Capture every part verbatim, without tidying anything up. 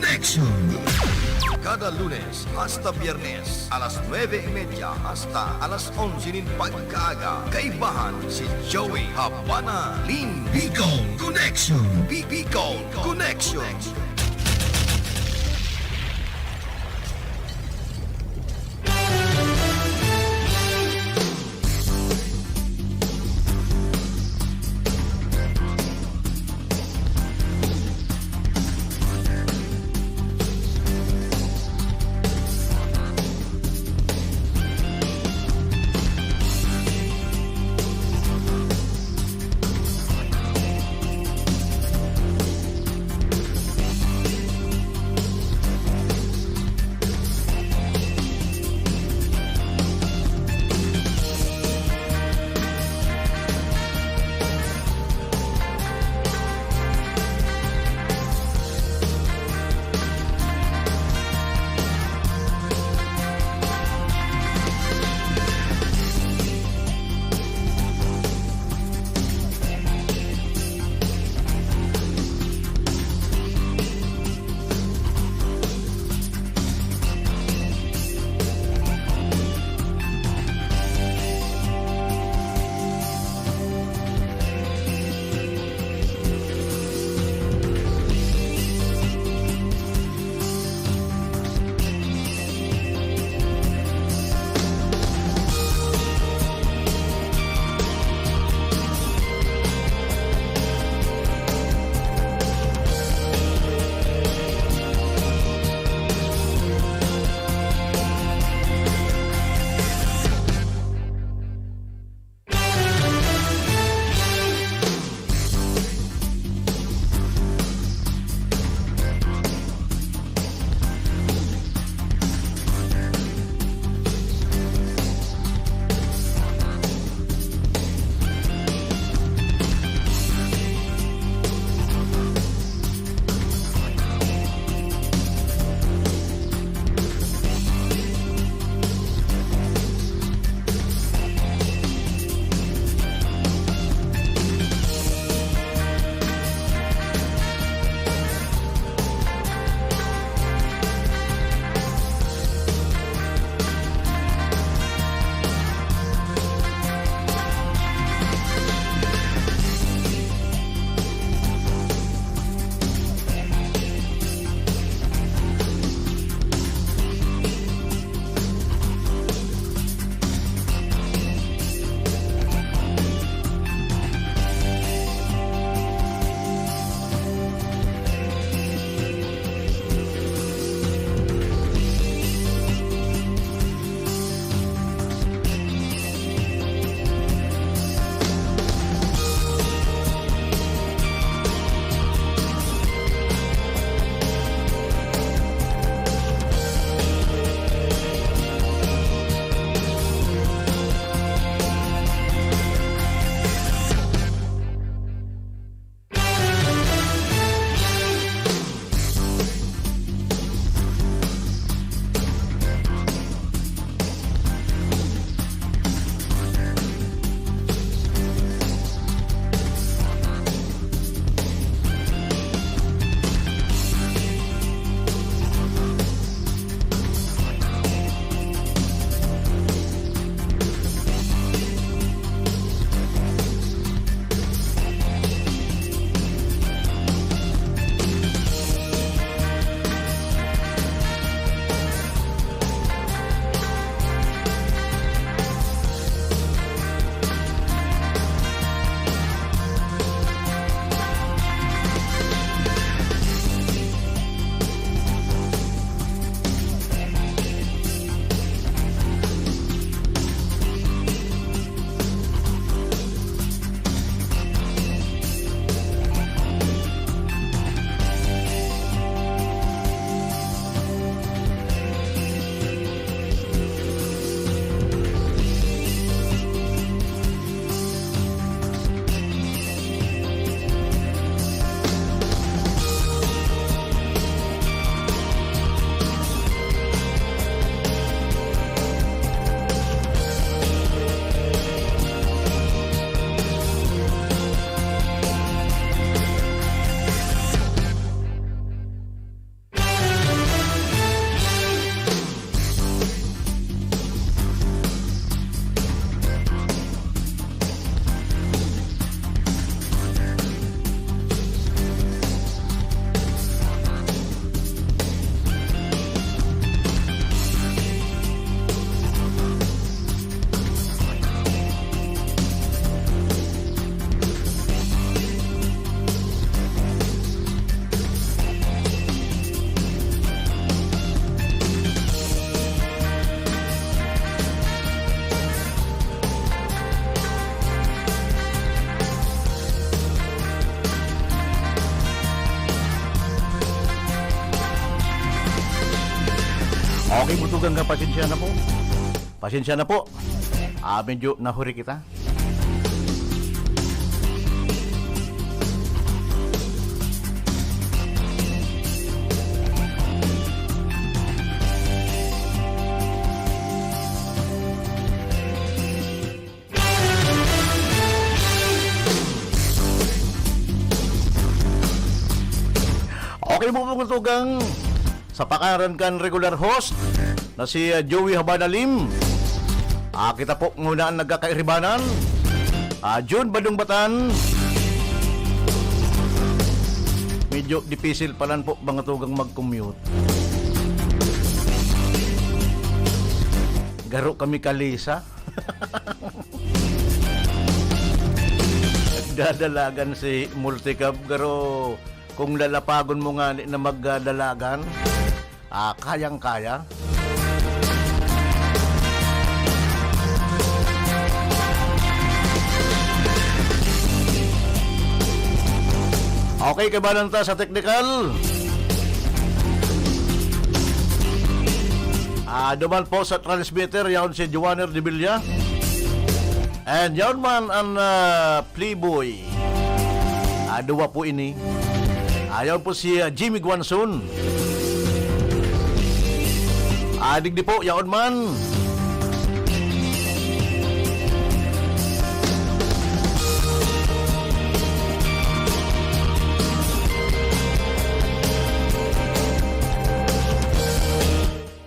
Connection. Kada Lunes hasta Biyernes, alas nuebe y media hasta alas onse nin pagkaaga, kaibahan si Joey Habana nin Bicol Connection. Bi-, Bicol Connection. Okay, butugan ka, pasensya na po. Pasensya na po. Ah, medyo nahuri kita. Okay po, mga tugang, sa pangaran kan regular host na si, ah, Joey Habanalim. Ah, kita po muna ang nagkakairibanan. Ah, June Badong Batan. Medyo dipisil pa lang po, mga tugang, mag-commute. Garo kami kalisa. Dadalagan si Multicab, pero kung lalapagon mo ngani na magdalagan, ah, kayang-kaya. Okay, kaibanan ta sa teknikal. Ah, duman po sa transmitter, yaon si Joanner de Villa. And yaon man ang, ah, Playboy. Ah, duwa po ini. Ah, yaon po si, ah, Jimmy Guanzon. Ah, digdi po, yaon man.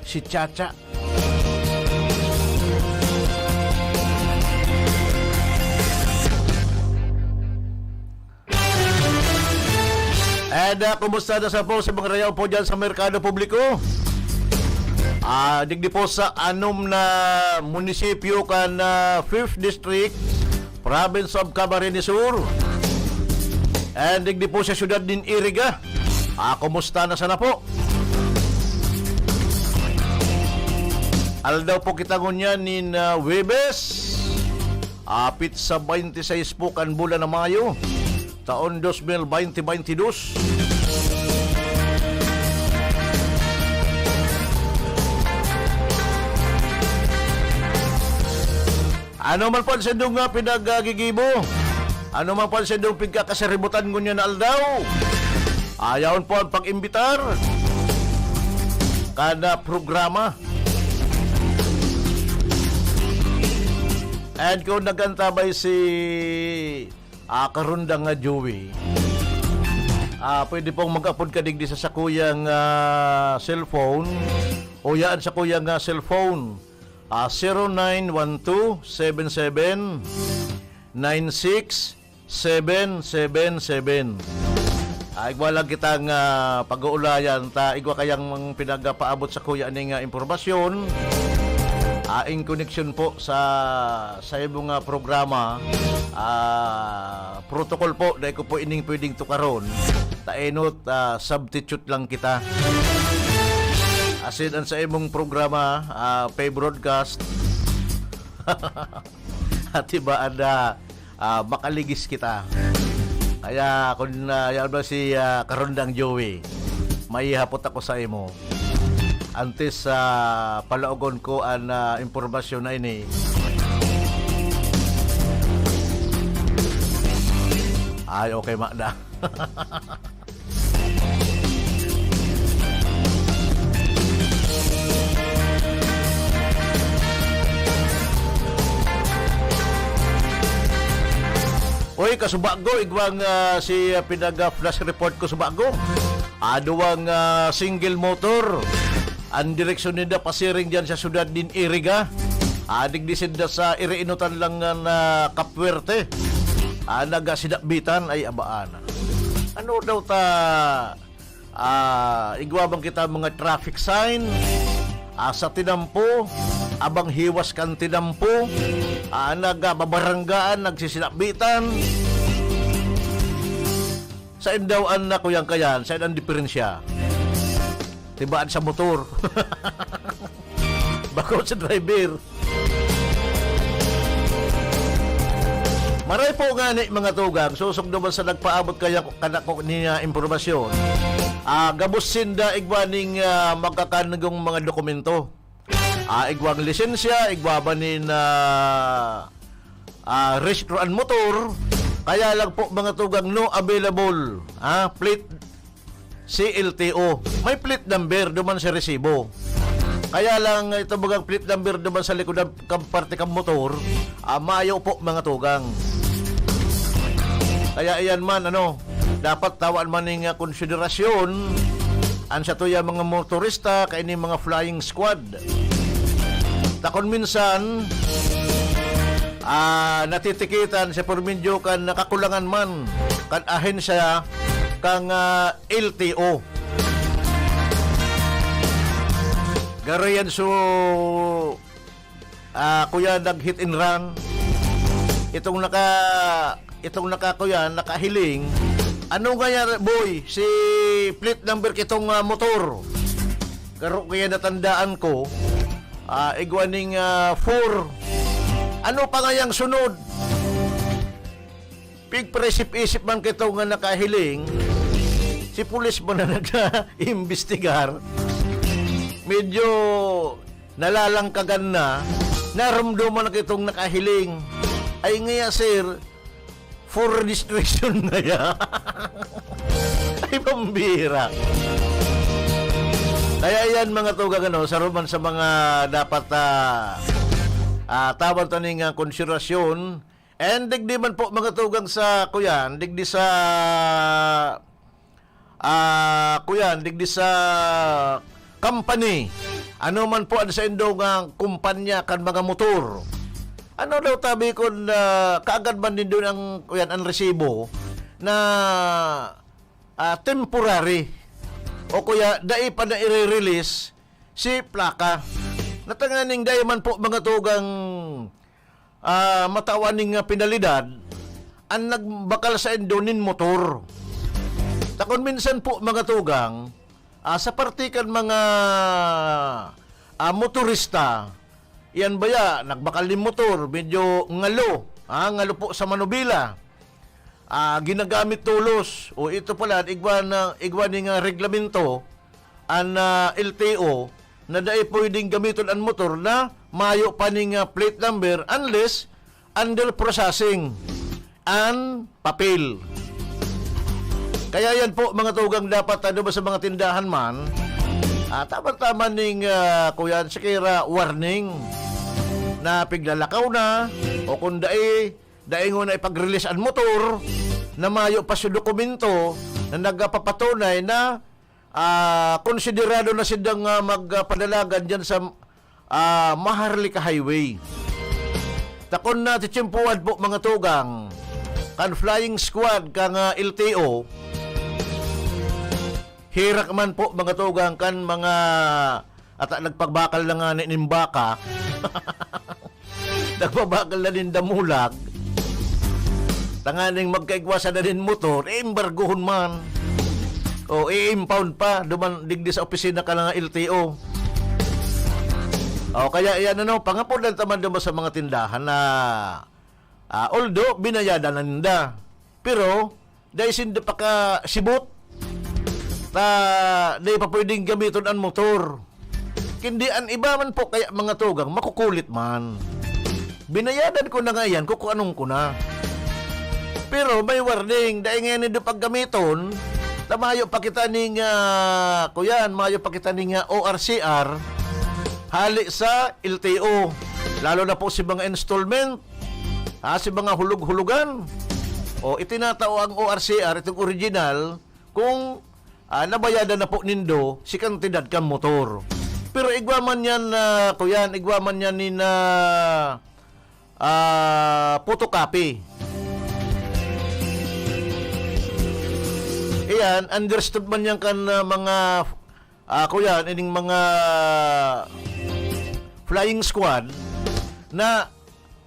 Si Chacha. And, ah, kumusta na sa po sa mga rayaw po dyan sa merkado publiko? Ah, digdi po sa anom na munisipyo kan, ah, Fifth District, Province of Camarines Sur. And digdi po sa siyudad nin Iriga. Ah, kumusta na sana po? Aldaw po kita ngunyan nin, ah, Huwebes. Apit sa baynte sais po kan bulan na Mayo, taon dos mil baynte baynte dos. Ano man po ang sindong nga pinaggigibo? Ano man po ang sindong pigkakasaributan ngunyan na aldaw? Ayaw po ang pag-imbitar kada programa. And kung nagantabay si, ah, Karundang nga Joey, ah, pwede pong mag-apod ka digdi sa sakuyang, ah, cellphone o yaan sakuyang, ah, cellphone. Ah, zero nine one two seven seven nine six seven seven seven. Ah, igwa lang kitang, ah, pag-uulayan ta, igwa kayang pinagpaabot sakuya ning, ah, impormasyon. Ah, in connection po sa, sa imong, ah, programa, ah, protocol po, dai ko po ining pwedeng tukaron. Ta enot, ah, substitute lang kita. Asin an sa imong programa, ah, pay broadcast. Ati ba, ada, ah, makaligis kita. Kaya kun, ah, yaon man si, ah, Karundang Joey, maihapot ako sa imo. Antes, ah, palaogon ko an, ah, impormasyon na ini. Ay, okay, mada. Oy, kasubago, igwang, ah, si, ah, pinag, ah, flash report ko subago. Ah, duwang, ah, single motor. Ang direksyon ninda pasiring diyan sa syudad nin Iriga. Ah, digdi sinda sa iriinutan lang nga na kapwerte. Ah, nagasidabitan ay abaan. Ano daw ta, ah, igwa bang kita mga traffic sign? Ah, sa tinampo, abang hiwas kan tinampo, ah, nagababaranggaan, nagsisinabitan. Sa indawaan na kuyang kayan, sa ang diferensya? Tibaan sa motor. Bako sa driver. Maray po nga ni mga tugang, susog naman sa nagpaabot kaya kanako niya impormasyon. Ah, gabos sinda igwa ning, ah, magkakanigong mga dokumento. Ah, igwang lisensya, igwa ba nin, ah, ah, rehistro an motor. Kaya lang po, mga tugang, no available, ah, plate C L T O. May plate number, duman sa resibo. Kaya lang, ito bagang plate number duman sa likod ng kam-, parte kan motor, ah, mayo po, mga tugang. Kaya iyan man, ano, dapat tawan man ning, ah, konsiderasyon an satuya mga motorista, kaini mga flying squad. Ta kun minsan, ah, natitikitan sa Pormindio kan nakakulangan man kan ahensya kang, ah, L T O. Garo yan, so, ah, kuya, nag-hit and run. Itong naka-, itong naka-, kuya, nakahiling. Ano nga yan, boy? Si plate number kitong, ah, motor. Garo kaya natandaan ko, ah, igwa ning, ah, four. Ano pa nga yang sunod? Pigpaisip-isip man kito nga nakahiling, si pulis man na nag-iimbestigar. Medyo nalalangkagan na, narumduman na kitong nakahiling. Ay, ngaya, sir, for registration na yan. Ay, pambira. Kaya yan, mga tugang, ano, saruman sa mga dapat, ah, ah, tawan ta ning, ah, konsiderasyon. And digdi man po, mga tugang, sa kuyan, digdi sa, ah, kuyan, digdi sa company. Ano man po ang sa indo nga kumpanya kan mga motor? Ano daw tabi kun, ah, kaagad man din doon ang, kuyan, ang resibo na, ah, temporary o kuya dai pa na i-release si plaka. Natanganing dai man po, mga tugang, ah, matawan ning, ah, penalidad an nagbakal saindo nin motor. Ta kun minsan po, mga tugang, ah, sa parte kan mga, ah, motorista, iyan baya, nagbakal nin motor, medyo ngalo, ah, ngalo po sa manubila. Ah, ginagamit tolos. O ito pala, igwa na, igwa ning, ah, reglamento an, ah, L T O na dai pwedeng gamiton an motor na mayo pa ning, ah, plate number unless under processing an papel. Kaya yan po, mga tugang, dapat, ano ba, sa mga tindahan man, ah, tama-tama ning, ah, kuyan, sikira warning na piglalakaw na o kung dai, dai ngona ipag-release an motor na mayo pa sa dokumento na nagpapatunay na, ah, konsiderado na sindang, ah, magpadalagan diyan sa, ah, Maharlika Highway. Ta kun natitsimpuhan po, mga tugang, kan flying squad kan, ah, L T O, herak man po, mga tugang, kan mga ata nagpagbakal na nga nin baka. Nagbabakal na nin damulag. Tanganing magkaigwa sa na nin motor, iimbargohon man. O i-impound pa, duman digdi sa opisina ka na nga L T O. O kaya iyan, ano, pangapodan ta man duman sa mga tindahan na, ah, although binayadan na ninda, pero dai sinda pakasibot ta dai pa pwedeng gamiton an motor. Kundi an iba man po kaya, mga tugang, makukulit man. Binayadan ko na nga yan, kukuanon ko na. Pero may warning, dai nga nindo paggamiton, ta mayo pa kita ning, ah, kuyan, mayo pa kita ning, ah, O R C R, hali sa L T O. Lalo na po si mga installment, ah, si mga hulog-hulugan. O, itinatao ang O R C R, itong original, kung, ah, nabayadan na po nindo si kantidad kan motor. Pero igwa man yan, ah, kuyan, igwa man yan nin, ah, ah, photocopy. Iyan, understood man yan kan, ah, mga, ah, kuyan, ining mga flying squad na,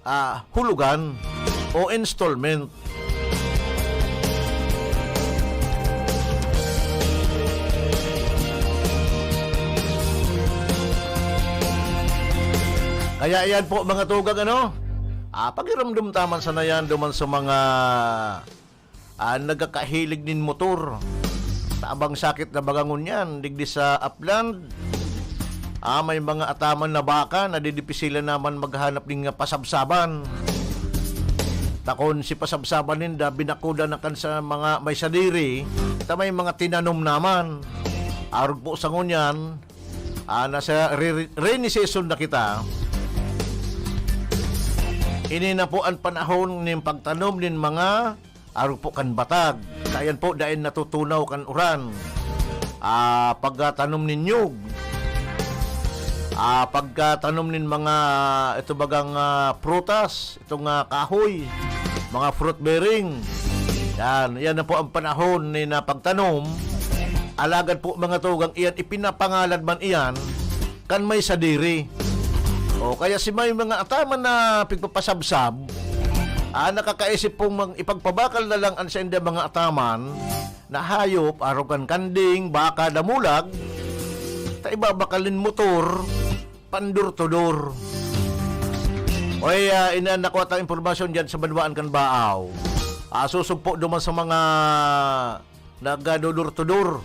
ah, hulugan o installment. Kaya iyan po, mga tugang, ano, ah, pakiramdam ta man sana yan duman sa mga, ah, nagkakahilig nin motor. Tabang sakit na baga ngunyan, digdi sa Upland. Ah, may mga ataman na baka, nadidipisilan naman maghanap ning pasabsaban. Takon si pasabsaban ninda, binakudan na kan sa mga may sadiri, ta may mga tinanom naman. Arog po sa ngunyan, ah, nasa re-, rainy season na kita. Ini na po ang panahon nin pagtanom nin mga arog po kan batag. Kaya po, dai natutunaw kan uran. Ah, pagkatanom nin nyug. Ah, pagkatanom nin mga, ito bagang, ah, prutas, itong, ah, kahoy, mga fruit bearing. Yan, yan na po ang panahon ni na pagtanom. Alagad po, mga tugang, iyan, ipinapangalad man iyan, kan may sadiri. O kaya si may mga ataman na pigpapasabsab, ah, nakakaisip pong mag-, ipagpabakal na lang an saindang mga ataman na hayop, arog kan kanding, baka, damulag, ta ibabakal nin motor, pan door to door. Oy, ah, ina, nakuha tang impormasyon diyan sa banwaan kan Baaw. Ah, susog po duman sa mga nagdo-door to door.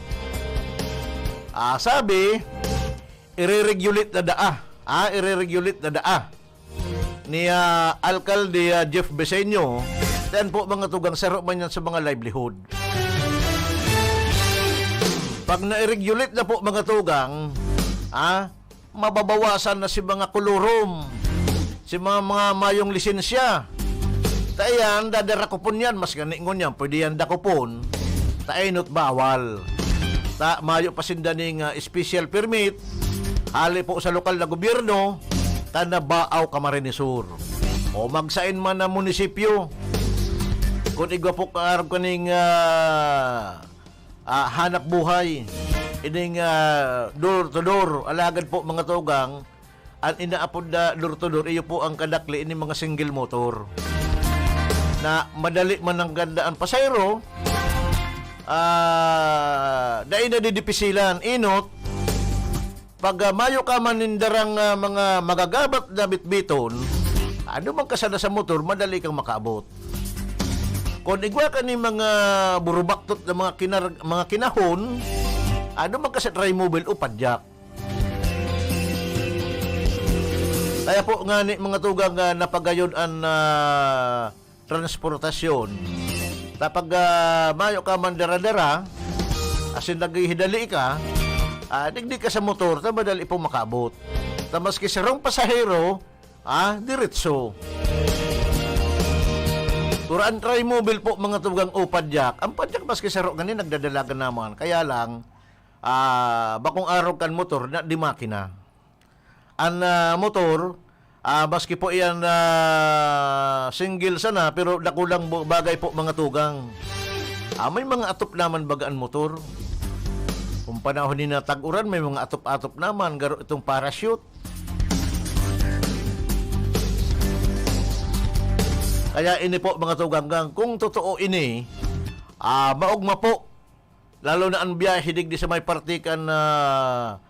Ah, sabi, ireregulate na daa. Ah, ireregulate na daa ni, ah, Alkalde, ah, Jeff Beseño. Yan po, mga tugang, saro man yan sa mga livelihood. Pag na-regulate na po, mga tugang, ah, mababawasan na si mga kolorom, si mga, mga mayong lisensya. Ta iyan, dadarakupon yan, mas gani ngunyan, pwede yan dakupon. Ta enot bawal. Ta mayo pa sinda ning, ah, special permit, hali po sa lokal na gobyerno, ta na Baaw, Camarines Sur. O magsain man na munisipyo, kung igwa po kaarog kaning, ah, ah, hanap buhay, ining, ah, door to door. Alagad po, mga tugang, an inaapod na door to door, iyo po ang kadakli ining mga single motor. Na madali man ang ganda ang pasahero, ah, dai na didipisilan. Enot, pag, ah, mayo ka man nin darang, ah, mga magagabat na bitbiton, ano man ka sana sa motor, madali kang makaabot. Kung igwa ka ni mga burubaktot na mga kinar-, mga kinahon, ano man ka sa trimobile o padyak. Kaya po nga ni mga tugang, ah, napagayon an, ah, transportasyon. Ta pag, ah, mayo ka man dara-dara, asin naghihidali ka, ah, digdi ka sa motor, ta madali pong makaabot. Ta maski sarong pasahero, ah, diretso. Pero an trimobile po, mga tugang, o padyak. Ang padyak, maski saro ngani, nagdadalagan naman. Kaya lang, ah, bakong arog kan motor na di makina. An, ah, motor, ah, maski po iyan, ah, single sana, pero dakulang bu-, bagay po, mga tugang. Ah, may mga atop naman baga an motor. Kung panahon ni na tag-uran, may mga atop-atop naman, garo itong parachute. Kaya ini po, mga tugang, kung totoo ini, ah, maogma po, lalo na ang biyahe digdi sa may parte kan, ah,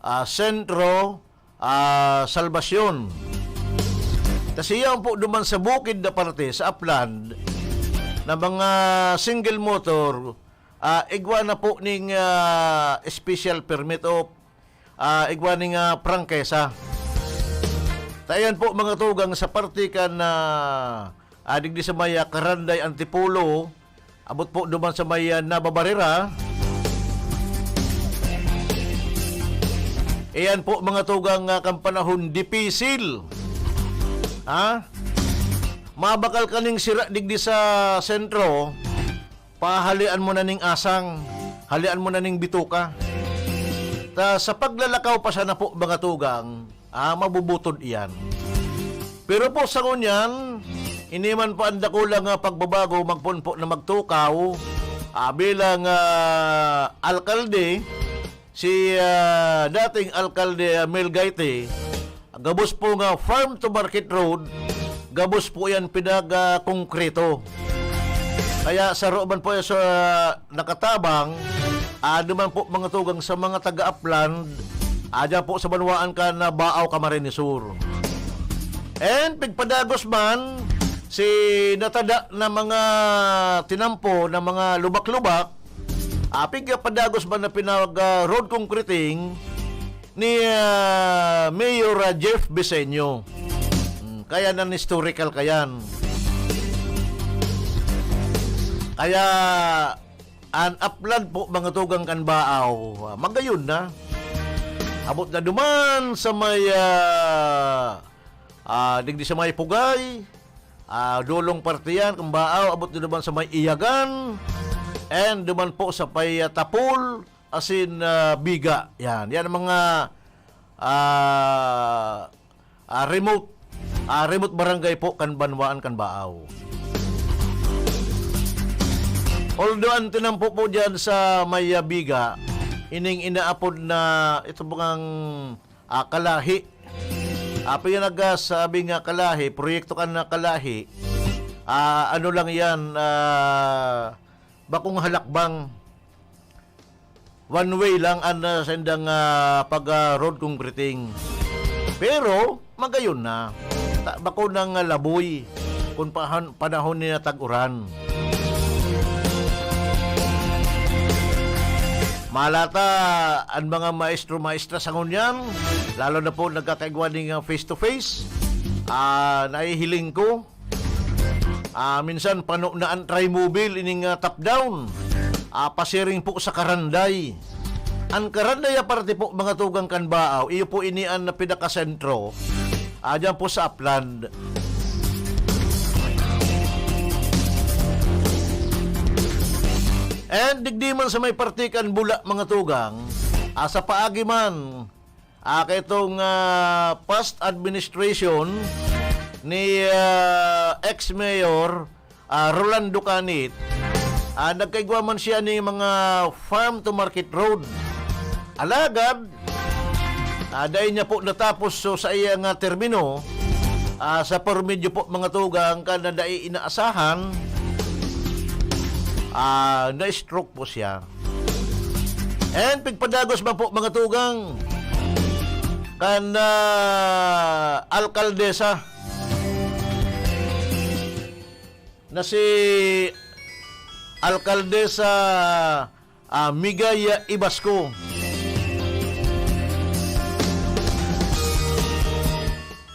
ah, Sentro, ah, Salvacion. Kasi yan po duman sa bukid na parte, sa Upland, na mga single motor, ah, igwa na po ning, ah, special permit o, ah, igwa ning, ah, prangkesa. Ta iyan po, mga tugang, sa parte kan, ah, ah, digdi sa may, ah, Karanday, Antipolo, abot po duman sa may, ah, Nava Barrera. Iyan po, mga tugang, ah, kan panahon dipisil. Ha? Mabakal kaning sira digdi sa sentro, pahalian mo na ning asang, halian mo na ning bituka. Ta sa paglalakaw pa sana po, mga tugang, ah, mabubutod iyan. Pero po sa ngunyan, ini man po ang dakula nga pagbabago, magpoon po na magtukaw, ah, bilang, ah, alkalde, si, ah, dating alkalde, ah, Mel Gaite, gabos po nga farm to market road, gabos po yan pinag-konkreto. Kaya saro man po sa nakatabang, ado man po, mga tugang, sa mga taga-Upland, adya po sa banwaan kan Baaw, Camarines Sur. And pigpadagos man, si natada na mga tinampo na mga lubak-lubak, Apig ka padagos ba na pinag, ah, road concreting ni, ah, Mayor, ah, Jeff Biseño. Hmm, kaya nan historical kayan. Kaya an upland po, mga tugang kan Baaw, ah, magayon na. Abot na duman sa may, ah, ah, digdi sa may Pugay, ah, dulong parte yan, kan Baaw, abot na duman sa may Iyagan, and duman po sa may, ah, Tapul, asin, ah, Biga. Yan, yan ang mga, ah, ah, remote, ah, remote barangay po kan banwaan kan Baaw. Although ang tinampo po diyan sa may, ah, Biga, ining inaapod na ito bang, ah, kalahi. Ah, pinag-, ah, sabi nga kalahi, proyekto kan na kalahi, ah, ano lang yan, ah, bakong halakbang. One way lang an, ah, saindang, ah, pag, ah, road concreting. Pero magayon na. Ta-, bako nang, ah, laboy kun pahan-, panahon ni na tag-uran. Malata an mga maestro-maestra sa ngunyan, lalo na po nagkakaigwa ning, ah, face to face. Ah, nahihiling ko, Ah, minsan pano na an Trimobile ining, ah, top down. Ah, pasiring po sa Karanday. An Karanday aparte po, mga tugang kan Baaw, iyo po ini an pinakasentro. Ah, diyan po sa Upland. And digdi man sa may parte kan Bula, mga tugang, ah, sa paagi man, ah, kaitong, ah, past administration ni, ah, ex-mayor, ah, Rolando Canit, ah, nagkaigwa man siya ni mga farm to market road. Alagad, ah, dai niya po natapos so sa iya nga termino, ah, sa por medyo po, mga tugang, kan na dai inaasahan, ah, na-stroke po siya. And pigpadagos man po, mga tugang, kan, ah, alkaldesa na si Alkaldesa, ah, Migay Ibasco.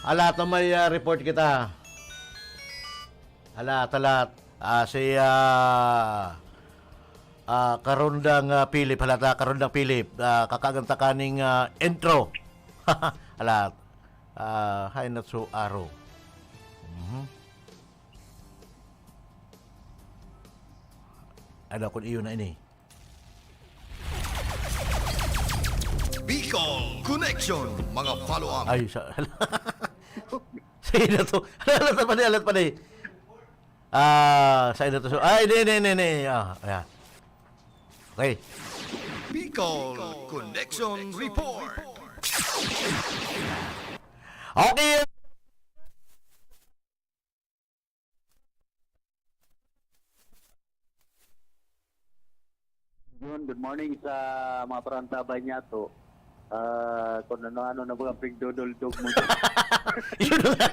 Alat na may, ah, report kita. Alat, alat. Ah, si, ah, ah, Karundang, ah, Philip, halata, Karundang Philip, ah, kakaganta kaning, ah, intro. Alat. Ah, hay na so aro. Mhm. Ano, kung iyo na ini? Bicol Connection, mga follow-up. Ay, sa, sa ina to. Alat pa ni, alat pa ni. Ah, sa ina to. Ay, ni, ni, ni, ni. Ah, ayan. Okay. Bicol Connection Report. Okay. Yun, good morning sa mga parantabay niya to. Ah, kung ano-ano na ba ang pigdodoldog mo dyan. Yun na nga.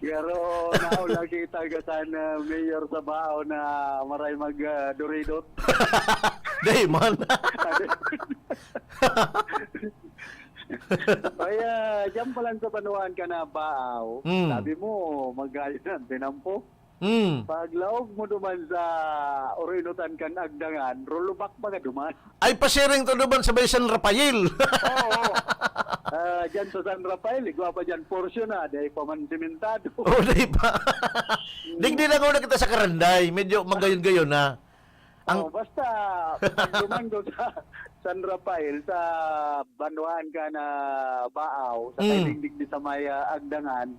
Pero naulaw kita ka sana mayor sa Bao na maray mag, ah, duridot. Dai man. Kaya, diyan pa lang sa banuan ka na, Baaw. Mm. Sabi mo, magayon ang tinampo. Mm. Paglaog mo duman sa urinutan kan Agdangan, rulubak pa ka duman. Ay, pasiring to duman sa may San Rafael. Oo. Ah, dyan sa San Rafael, igwa pa dyan portion na, dahil pa man simentado. Oh, di pa. Mm. Digdi lang una kita sa Karanday, medyo magayon-gayon na. Ang Oh, basta, pag duman ko sa San Rafael, sa banwaan ka na Baaw, sa Mm. Kailingdig di sa may, ah, Agdangan,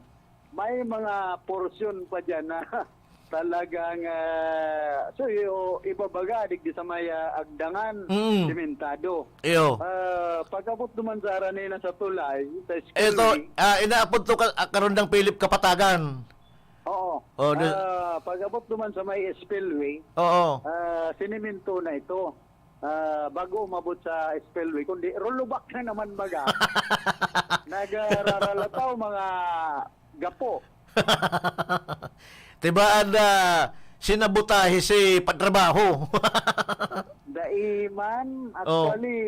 may mga porsyon pa dyan na talagang, ah, so, iyo, ibabaga, digdi sa may, ah, Agdangan, Mm. simentado. Iyo. Ah, pag-abot duman sa Araneta sa tulay, sa Ito, Spillway, ah, inaapod to ka, ah, Karundang Philip Kapatagan. Oo. Oh, di- Ah, pag-abot duman sa may spillway, Oo. ah, siniminto na ito. Ah, bago umabot sa spillway, kundi rulubak na naman baga. Nagraralataw mga gapo. Diba, and, ah, sinabotahe si patrabaho. Dai man, Oh. actually,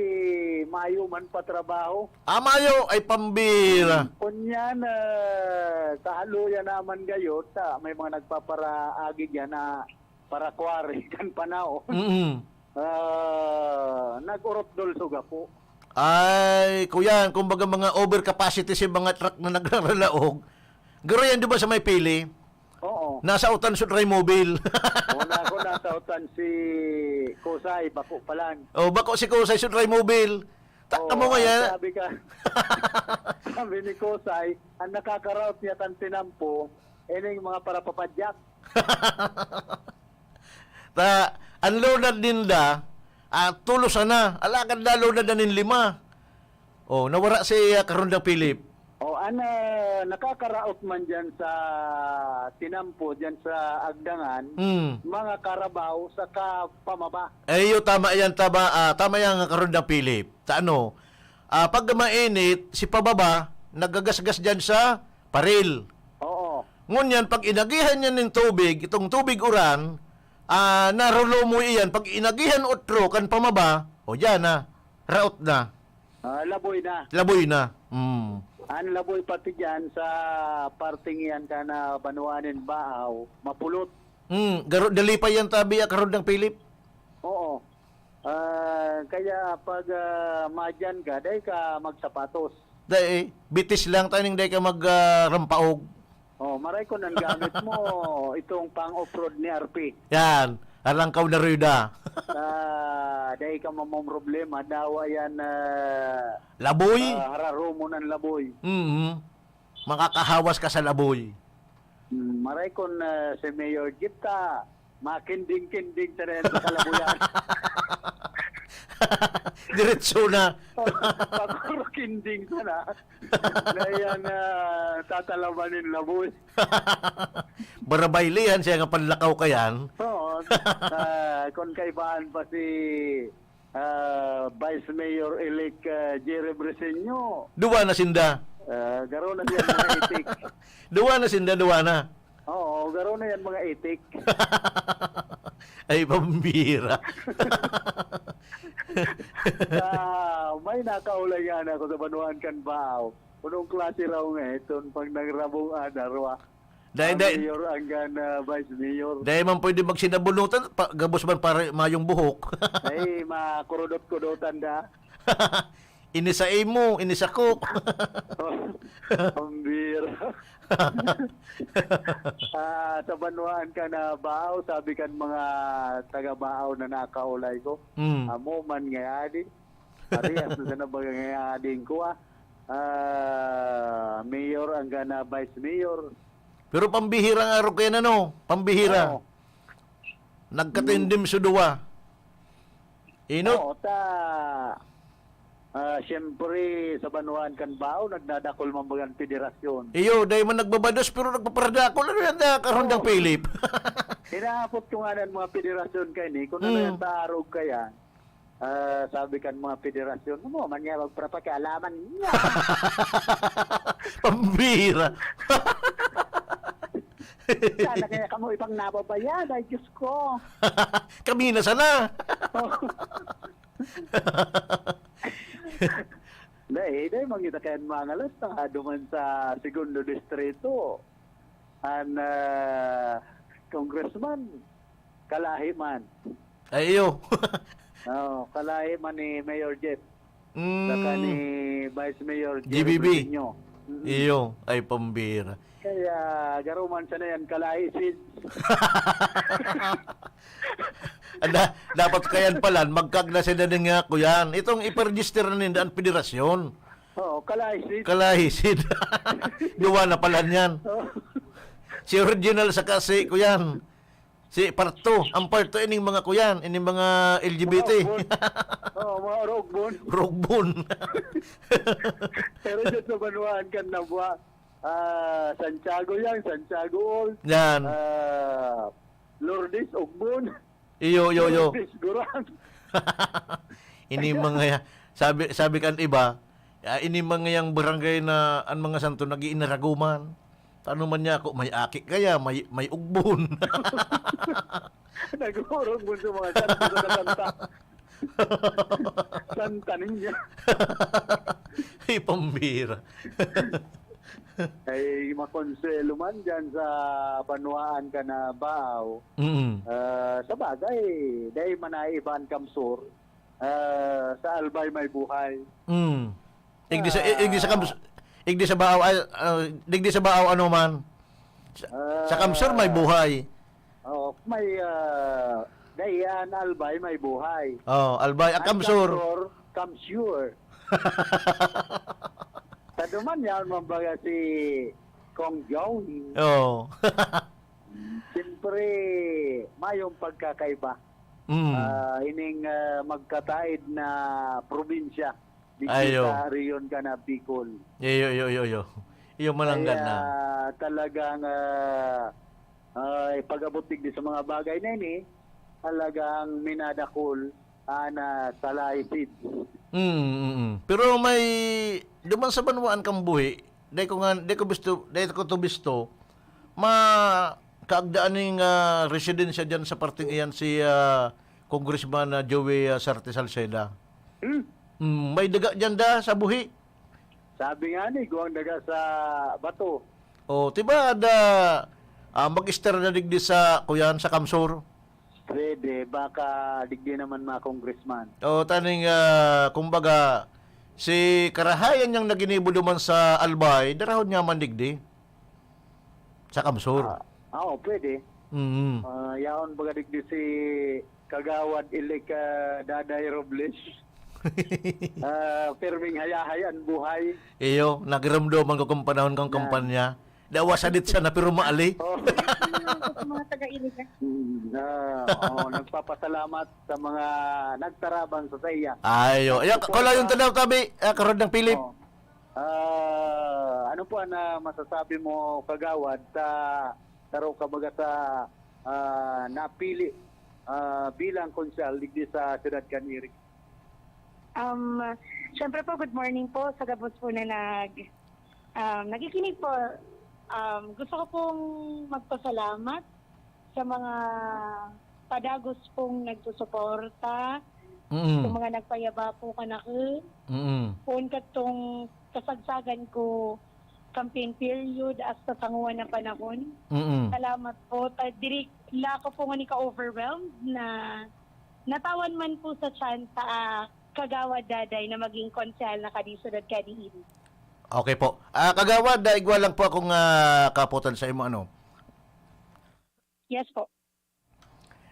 mayo man pa trabaho. Ah, mayo ay pambira. Kunyan, ah, kahaluyan naman gayot, ah, may mga nagpaparaagi diyan na para quarry kan panahon. Mm. Ah, nag-urot dol sa gapo. Ay, kuyan, kumbaga mga overcapacity si mga truck na nagraralaog. Garo yan, di ba, sa may pili? Oo. Nasa utan sa Trimobile. Una ko, nasa utan si Kusay, bako pa lang. Oh, bako si Kusay sa Trimobile. Ta Oo, mo nga yan. sabi ka, sabi ni Kusay, ang nakakaraot niya kan tinampo, ining mga parapapadyak. Ta, ang lunad ninda, ah, tulos sana. Alagad na lunad na nin lima. Oh, nawara si, ah, Karondang Philip. O, an, ah, nakakaraot man diyan sa tinampo, diyan sa Agdangan, Hmm. mga karabaw saka pamaba. Ay, iyo, tama yan, tama, ah, tama yan, Karondang Philip. Sa ano, ah, pag mainit, si pababa, nagagasgas diyan sa paril. Oo. Ngunyan, pag inagihan niya nin tubig, itong tubig uran, ah, narulomoy iyan. Pag inagihan otro kan pamaba, o diyan na, raot na. Ah, laboy na. Laboy na. Mm. Ang laboy pati diyan sa parteng iyan kan, ah, banwaan nin Baaw, mapulot. Mm, garo-, dalipay yan tabi, ah, Karondang Philip. Oo. Ah, kaya pag, ah, madyan ka, dai ka magsapatos. Dai, bitis lang taning dai ka mag, ah, rampaog. Oh, maray ko nang gamit mo itong pang off-road ni R P. Yan, alangkaw na ruda. Ah, dai ka mamomroblema, dawa yan, ah, Laboy? ah, hararomo ng laboy. Mhm. Makakahawas ka sa laboy. Hmm, maray kun, ah, si Mayor Jeep ta, makinding-kinding ta na yan sa kalaboyan. Diretso na. Pagkuro kinding ta na. Na yan, ah, tatalaban nin laboy. Barabaylihan siya nga panlakaw kayan. Oo. Ah, kun kaibahan pa si ah, Vice Mayor-elect, ah, Jerry Briseño. Duwa na sinda. Ah, garo na siya mga itik. Duwa na sinda, duwa na. Oo, garo na yan mga itik. Ay, pambira. Ah, may nakaulay nga na ako sa banwaan kan Bao. Punong klase raw nga, iton pag nagrabong adarwa. Dai, Ang dai, mayor, anggan, ah, vice mayor. Dai man pwede magsinabunutan, pa, gabos man pare, mayong buhok. Ay, makurudot-kudotan da. Ini sa imo, ini sa ko. Ang bira. Ah, sa banwaan ka na Bao, sabi kan mga taga Bao na nakaulay ko. Mm. Amo man nga adi. Parehas na sana baga nga ading ko, ah. Ah, mayor ang gana, vice mayor. Pero pambihira nga aro kaya na, no? Pambihira. Oo. Nagkatindem sa duwa. Inot? Oo, ta, ah, siyempre, sa banwaan kan Bao, nagdadakol man bagang federasyon. Iyo, dahil man nagbabados, pero nagpaparadakol. Ano yan, ah, Karondang Oo. Philip? Hinaapot ko nga ng mga federasyon kayo ni, kung ano Mm. yung taarog kaya. Ah, sabi kan mga federasyon, "Ano man niya magpapakialaman niya?" Pambira. Sana kaya kamo ibang nababayad, ay Diyos ko. Kami na sana. Dahil, dahil mangita kayan mga lasta, duman sa segundo distrito, an, ah, congressman, kalahi man. Ay, iyo. Oo, kalahi man ni Mayor Jeff. Mm. Saka ni Vice Mayor Jerry G B B. Briseño. Mm. Iyo, ay pambira. Kaya, garo man siya na yan, kalahi si Ada, dapat kayan pala, magkagna sila ning, ah, kuyan. Itong iparegister na ninda ang federasyon. Oo, kalahi si Kalahi si Duwa na pala niyan. Oo. Si original saka si kuyan. Si part two. Ang part two, ining mga kuyan, ining mga L G B T. Mga ugbon. Oo, mga urugbon. Urugbon. Pero dyan sa banwaan kan Nabua, ah, Santiago yan, Santiago Old. Yan. Ah, Lourdes, Ugbon. Iyo, iyo, iyo. Lourdes, Gurang. Ini mga ya-, sabi, sabi kan iba, ah, ini mga yang barangay na an mga santo nag-iinaraguman. Ano man niya ako, may aki kaya, may, may ugbon. Nag-uurog mo sa mga santo sa kasanta. Santa niya. Ay, pambira. Ay, makonsuelo man dyan sa banwaan ka na baaw. Mm. Ah, sa bagay, dahil manaiban kam sur, ah, sa Albay may buhay. Mm. Igdi sa, Ah. igdi sa Kams-, igdi sa Baaw, ay, ah, digdi sa Baaw, ano man. Sa, sa Kamsur may Ah. buhay. Oo, may, ah, dai an Albay may buhay. Oh, Albay, ah, An Kamsur. Kamsur, Kamsur. Sa duman yan, mambaga si Kong Joey. Oo. Siyempre, mayong pagkakaiba. Mm. Ah, ining, ah, magkataid na probinsya digdi Ayo. sa rehiyon ka na Bicol. Iyo, iyo, iyo, iyo. Iyo, mananggad Kaya na. talagang, ah, ay, pag-abot digdi sa mga bagay na ini, talagang minadakul, ah, na sa lahi seeds. Mm, mm, mm. Pero may, duman sa banwaan kang buhi, dai ko nga, dai ko bisto, dai ko to bisto, ma, kaagdaan ning, ah, residensya dyan sa parteng iyan si, ah, Congressman, ah, Joey, ah, Sarte Salceda. Hmm. Mm, may daga dyan da sa buhi. Sabi nga ni, guwang daga sa bato. O, tiba, da, ah, mag-estar na digdi sa, kuyan, sa Kamsur. Pwede, baka digdi naman mga congressman. O, taning, ah, kumbaga, si karahayan niyang naginibo duman sa Albay, darahon niya man digdi. Sa Kamsur. Ah, oo, pwede. Mm. Ah, yaon baga digdi si Kagawad Ilik, ah, Daday Robles. Ah, pirming hayahay an buhay. Iyo, nagirumdo man ko kung panahon kang Yan. kampanya. Dawa sa ditsa na pero maali. Oh. Sa mga taga-Iligan. Mm, ah, oh, nagpapasalamat sa mga nagtarabang sa saya. Ayo. Ayan, Suporta. Kulayon tanaw tabi, ah, Karod ng Pilip. Oh. Ah, ano po ang, ah, masasabi mo, Kagawad, sa saro ka baga sa, ah, napili, ah, bilang konsehal digdi sa Siyudad kan Iriga? Um, syempre po, good morning po sa gabos po na nag-, um, nakikinig po. Um, gusto ko pong magpasalamat sa mga padagos pong nagsusuporta, Mm. sa mga nagpayaba po kanako, Mm. poon katong kasagsagan ko campaign period hasta sa nguan na panahon. Mm. Salamat po. Ta-, diri, la ko po ngani ka-overwhelmed na natawan man po sa tsansa, ah, Kagawad Daday, na maging konsehal na kadi syudad kadi ini. Okay po. Ah, Kagawad, ah, igwa lang po akong, ah, kapotan sa imo, ano? Yes po.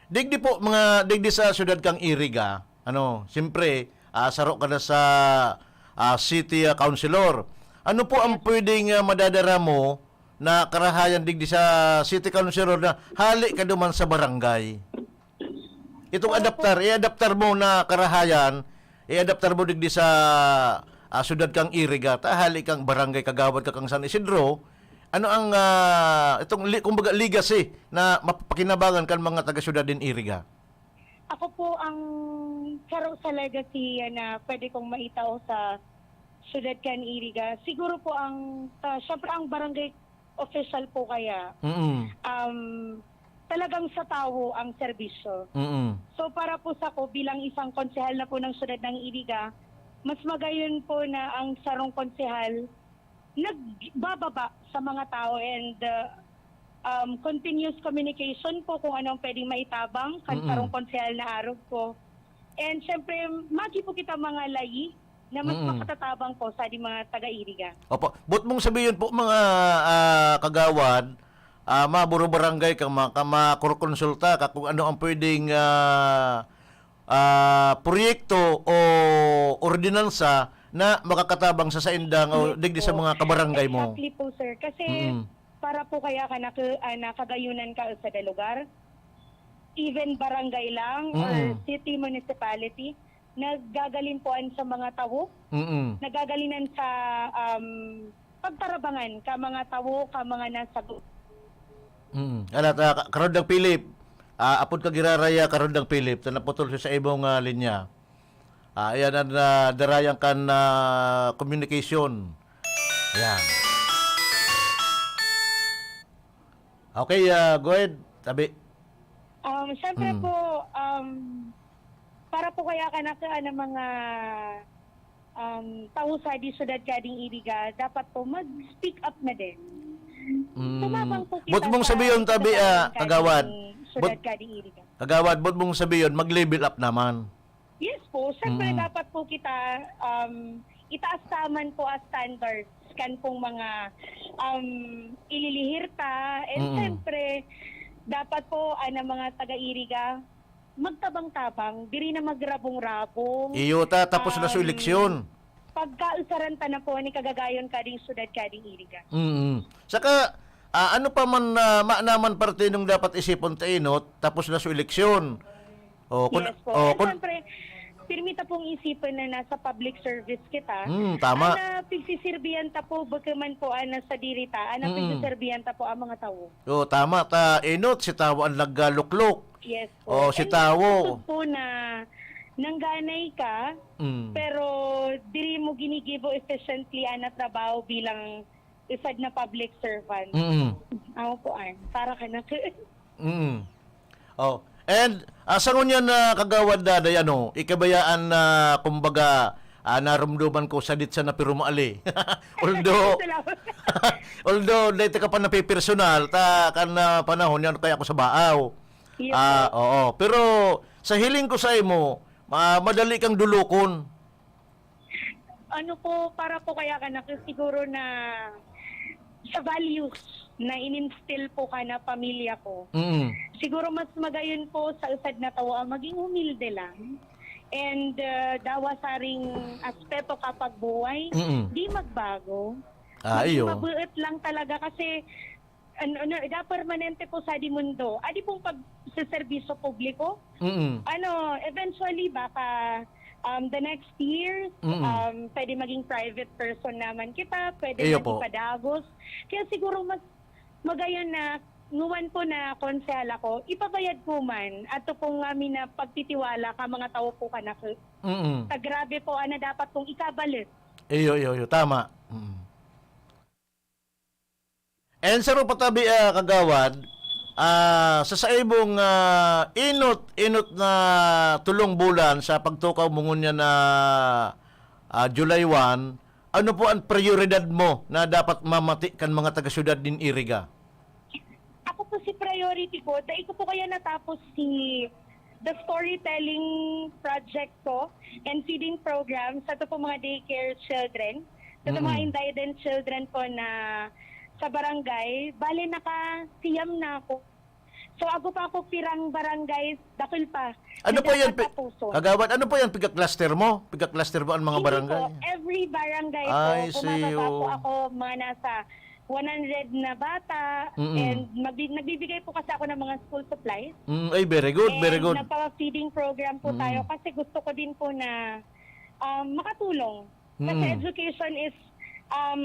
Digdi po, mga digdi sa syudad kang Iriga, ano, siyempre, ah, saro ka na sa, ah, city, ah, councilor. Ano po ang Yes. pwedeng, ah, madadara mo na karahayan digdi sa city councilor na hali ka duman sa barangay? Itong Opo. adaptar, i-adaptar mo na karahayan, i-adaptar mo digdi sa, ah, syudad kang Iriga, ta hali kang barangay, kagawad ka kang San Isidro. Ano ang, ah, itong li-, kumbaga, legacy na mapapakinabangan kan mga taga-syudad din Iriga? Ako po ang saro sa legacy na pwede kong maitao sa syudad kan Iriga. Siguro po ang, ah, syempre ang barangay official po kaya, Mm. um, talagang sa tawo ang serbisyo. Mm. So, para po sa ko, bilang isang konsehal na po ng syudad ng Iriga, mas magayon po na ang sarong konsehal nagbababa sa mga tao and, uh, um, continuous communication po kung anong pwedeng maitabang kan Mm. sarong konsehal na arog ko. And syempre, magi po kita mga layi na mas Mm. makatatabang po sa ating mga taga-Iriga. Opo. But mong sabihin po, mga, ah, kagawad, ah, maburubarangay ka, ma-, ka, makukonsulta ka kung ano ang pwedeng, ah, ah, proyekto o ordinansa na makakatabang sa saindang o Yes digdi sa po. mga kabarangay mo. Exactly po, sir. Kasi Mm. para po kaya ka naka-, ah, nakagayunan ka sa lugar, even barangay lang or Mm. city municipality, nagagaling po an sa mga tawo, Mm. nagagaling an sa, um, pagtarabangan ka mga tawo, ka mga nasa gu- Mm. Ala, ta, ka-, Karod ng Pilip, ah, apod ka giraraya, Karod ng Pilip, ta naputol siya sa imong, ah, linya. Ah, ayan ang, ah, darayan kan, ah, communication. Ayan. Okay, ah, go ahead, tabi. Um, syempre Mm. po, um, para po kaya ka na ka na mga um, tao sa di syudad kading Iriga, dapat po mag-speak up na din. Mm. Tumabang po kita But mong sa sabiyon, tabi, kasagayan ah, kading kagawad. syudad But- kading Iriga. Kagawad, but mong sabiyon, mag-level up naman. Yes po, syempre Mm. dapat po kita um, itaas taman po as standards kan pong mga um, ililihir ta. And Mm. syempre, dapat po ana mga taga-Iriga, magtabang-tabang, diri na magrabong-rabong. Iyo ta, tapos na sa Um, eleksyon. Pagkausaran ta na po ni kagagayon kading syudad kading Iriga. Mm. Saka, ah, ano pa man, ah, ma-, naman parte nung dapat isipon ta, Inot, tapos na sa eleksyon. O, kun, Yes po. o, And kun, syempre, pirmi ta pong isipon na nasa public service kita. Mm, tama. Ana, pigsisirbihan ta po, bagaman po ana sa diri ta, ana, Mm. pigsisirbihan ta po ang mga tao. O, tama ta, Inot, si tawo ang nagluklok. Yes Oh, po. si And tawo. Kusog po na nangganay ka, Mm. pero diri mo ginigibo efficiently ana trabaho bilang usad na public servant. Mm. Ako po, an, para ka na. Mm. Oh. And, ah, sa ngunyan na kagawad, Daday, ano, ikabayaan na, kumbaga, ah, narumduman ko sa ditsa na pirumali. Although, Salamat. although, dahil ka pa napipersonal, ta, kan, ah, panahon yan, kaya ako sa baaw. Yes Ah, po. Oo. Pero, sa hiling ko sa imo, ma-, madali kang dulokon. Ano po, para po kaya ka na, siguro na sa values na in-instill po ka na pamilya ko. Mm. Siguro mas magayon po sa usad na tao ang maging humilde lang. And uh, dawa saring aspeto kapag buhay, Mm-mm. di magbago. Ah, Maging iyo. Mabuot lang talaga kasi ano, ano, da permanente po sa di mundo. Adi pong pagseserbisyo publiko, Mm. ano, eventually baka um, the next year, Mm. um, pwede maging private person naman kita, pwede Iyo maging po. padagos. Kaya siguro mas magayon na nguwan po na konsehal ako, ipabayad ko man ato pong amin na pagtitiwala ka mga tao po kanak. Mm. Sa grabe po, ana dapat kong ikabalik. Iyo, iyo, iyo. Tama. Mm. And sa patabi, ah, kagawad, ah, sa saibong, ah, inot-inot na tulong bulan sa pagtukaw mo ngunyan na, ah, July one, ano po ang prioridad mo na dapat mamati kan mga taga-syudad nin Iriga? Ako po si priority ko, dai ko po kaya natapos si the storytelling project ko and feeding program sa to po mga daycare children, sa to mga Mm. indigent children po na sa barangay. Bale, naka-siyam na ako. So, ako pa ako pirang barangay, dakul pa. Ano na po yan, dapat pi-, tapuson. Kagawad? Ano po yan? Piga-cluster mo? Piga-cluster mo ang mga Hindi barangay? Po, every barangay Ay, po, see, bumababa po oh. ako, mga nasa one hundred na bata, Mm-mm. and magbi- nagbibigay po kasi ako ng mga school supplies. Mm, ay, very good, very And good. nagpa-feeding program po Mm. tayo kasi gusto ko din po na um, makatulong. Kasi Mm. education is um,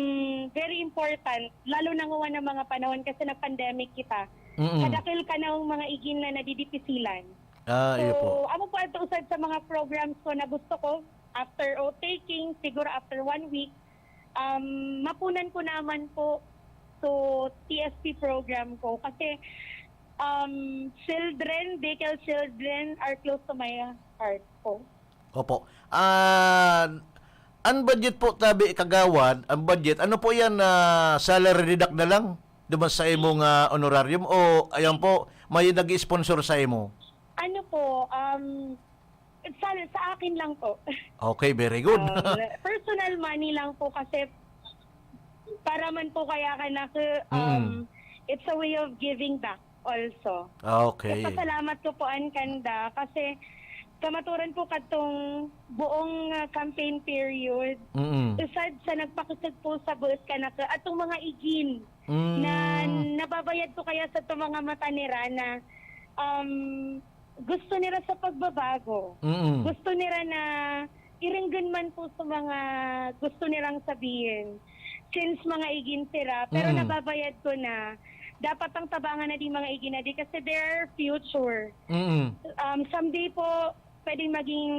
very important, lalo na ngayon ng mga panahon kasi nag-pandemic kita. Mm-mm. Kadakil ka na ang mga igin na nadidipisilan. Ah, iyo po. So, amo po ito usad sa mga programs ko na gusto ko after oath-taking, siguro after one week, um, mapunan ko naman po to T S P program ko kasi um, children, daycare children are close to my heart po. Opo. Ah, ang budget po, tabi, kagawad, ang budget, ano po yan, ah, salary deduct na lang? Duman sa imong, ah, honorarium o ayan po, may nag-sponsor sa imo? Ano po, um, sa, sa akin lang po. Okay, very good. Um, personal money lang po kasi para man po kaya ka na, um, Mm. it's a way of giving back also. Okay. Nagpasalamat ko po an kanda kasi kamaturan po katong buong uh, campaign period, Mm. usad sa nagpakisag po sa buot ka na ka, atong mga igin Mm. na nababayad ko kaya sa itong mga mata nira na um, gusto nira sa pagbabago. Mm. Gusto nira na iringgan man po sa mga gusto nirang sabihin. Since mga igin sira, pero Mm. nababayad ko na dapat ang tabangan na di mga igin na di kasi their future. Mm. Um, someday po, pwedeng maging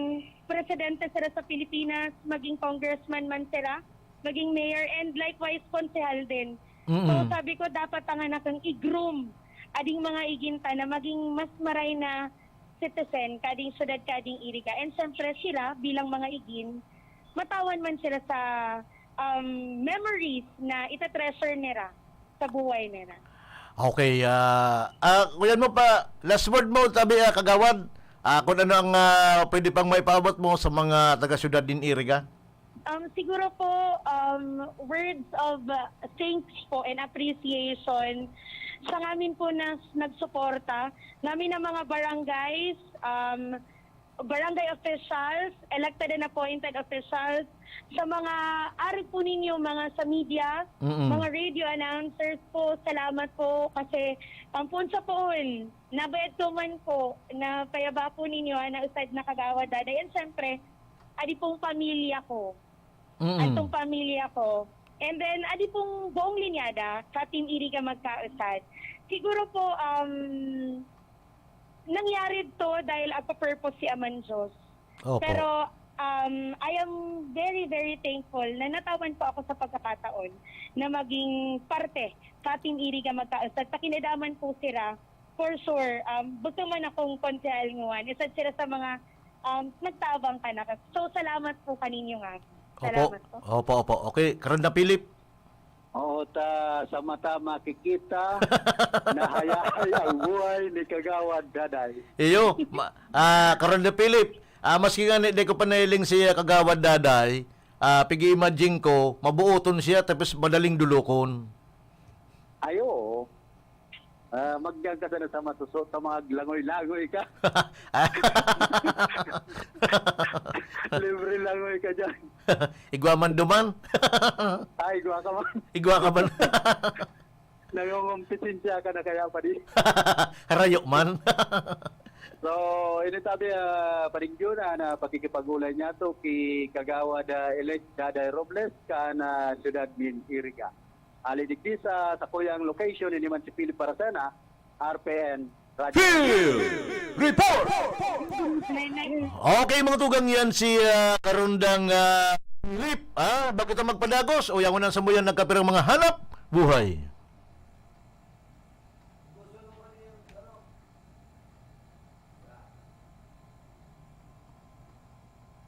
presidente sila sa Pilipinas, maging congressman man sila, maging mayor, and likewise, konsehal din. So, Mm. sabi ko, dapat ang anak ang i-groom ading mga igin ta na maging mas maray na citizen kading syudad kading Iriga. And siyempre, sila bilang mga igin, matawan man sila sa, um, memories na ita-treasure nila sa buhay nila. Okay, ah, ah, kuyan mo pa, last word mo, tabi, ah, Kagawad, ah, kung ano ang, ah, pwede pang maipaabot mo sa mga taga-syudad nin Iriga? Um, siguro po, um, words of, uh, thanks po and appreciation sa ngamin po na nagsuporta, ngamin na mga barangays, um, barangay officials, elected and appointed officials, sa mga ari po ninyo, mga sa media, Mm. mga radio announcers po, salamat po kasi, um, poon sa poon, nabayad ko man po na payaba po ninyo, ah, na usad na Kagawad Daday. And syempre, adi pong pamilya ko. Mm. Atong pamilya ko. And then, adi pong buong linyada, sa Team Iriga Magkausad. Siguro po, um, nangyari to dahil agpa-purpose si Aman Diyos. Opo. Pero, um, I am very, very thankful na natawan po ako sa pagkakataon na maging parte sa Team Iriga Magkausad. Pakinadaman po sila, for sure, um, bugto man akong konsehal nguan, isa sila sa mga, um, nagtabang ka na. So, salamat po kaninyo nga. Opo. Salamat po. Opo, opo. Okay, Karonda Philip. Oo, ta, sa mata makikita, nahayahay ang buhay ni Kagawad Daday. Iyo, ma-, ah, Karonda Philip, ah, maski nga ni, di ko pa nahiling si, ah, Kagawad Daday, ah, pig-i-imagine ko, mabuoton siya, tapos madaling dulokon. Ay, oo. Ah, magdiyan ka sana sa masuso, sa mga langoy-langoy ka. Libre langoy ka dyan. Igwa man duman. Ay, igwa ka man. Igwa ka man. Nangongompetensya ka na kaya pa di. Harayo man. So, ini tabi, ah, paringgyo na, na pakikipag-ulay niya to ki Kagawad, ah, Elect Daday Robles, kan, ah, siyudad nin Iriga. Ali digdi sa sakuyang location, ini man si Philip Parasena, R P N Radyo. Field Report! Okay, mga tugang, yan si, ah, Karundang, ah, Philip. Ah, bago ta magpadagos, o yan, unang sambuyan, nagkapirang mga hanap buhay.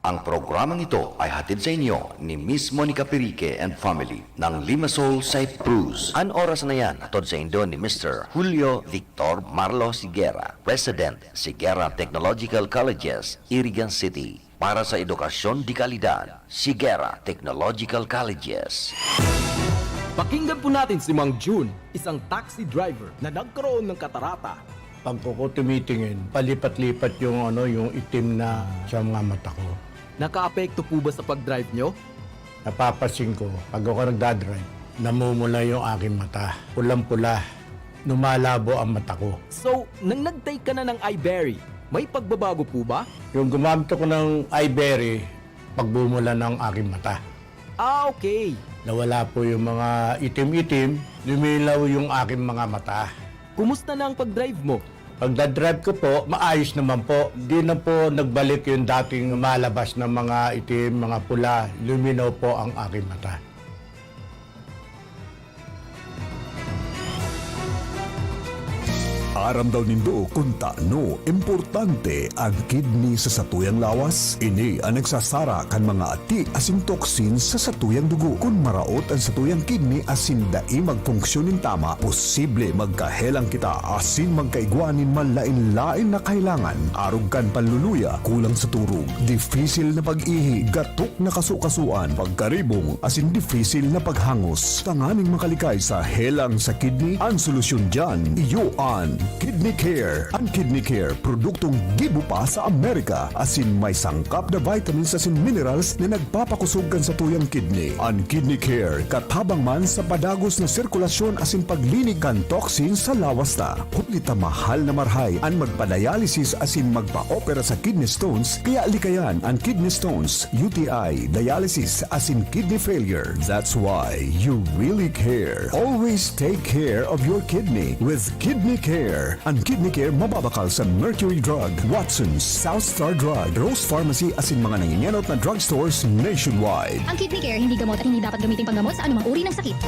Ang programang ito ay hatid sa inyo ni Miss Monica Pirique and family ng Limassol, Cyprus. An oras na yan, hatod sa indo ni Mister Julio Victor Marlo Sigera, President, Sigera Technological Colleges, Irigan City. Para sa edukasyon de kalidad, Sigera Technological Colleges. Pakinggan po natin si Mang Jun, isang taxi driver na nagkaroon ng katarata. Pag ko, ko tumitingin, palipat-lipat yung, ano, yung itim na sa mga mata ko. Nakaapekto po ba sa pag-drive nyo? Napapansin ko, pag ako nagdadrive, namumula yung aking mata. Pulang-pula, lumalabo ang mata ko. So, nang nag-take ka na ng Iberry, may pagbabago po ba? Yung gumamit ako ng Iberry, pagmumula ng aking mata. Ah, okay. Nawala po yung mga itim-itim, lumilaw yung aking mga mata. Kumusta na ang pag-drive mo? Pagdadrive ko po, maayos naman po. Di na po nagbalik yung dating malabas na mga itim, mga pula. Luminaw po ang aking mata. Aram daw nindo kun tano importante an kidney sa satuyang lawas? Ini an nagsasara kan mga ati asin toxins sa satuyang dugo. Kun maraot an satuyang kidney asin dai magfunksyon nin tama, posible magkahelang kita asin magkaigwa nin malain-lain na kahelangan, arog kan panluluya, kulang sa turog, difisil na pag-ihi, gatok na kasukasuan, pagkaribong, asin difisil na paghangos. Tanganing makalikay sa helang sa kidney, an solusyon diyan, iyo an Kidney Care. An Kidney Care, produktong gibo pa sa Amerika, asin may sangkap na vitamins asin minerals na nagpapakusog kan satuyang kidney. An Kidney Care, katabang man sa padagos na sirkulasyon asin paglinig kan toxin sa lawas ta. Huli ta mahal na marahay an magpa-dialysis asin magpa-opera sa kidney stones, kaya likayan an kidney stones, U T I, dialysis, asin kidney failure. That's why you really care. Always take care of your kidney with Kidney Care. An Kidney Care mababakal sa Mercury Drug, Watson's, South Star Drug, Rose Pharmacy asin mga nangingenot na drugstores nationwide. Ang Kidney Care hindi gamot at hindi dapat gamitin panggamot sa anumang uri ng sakit.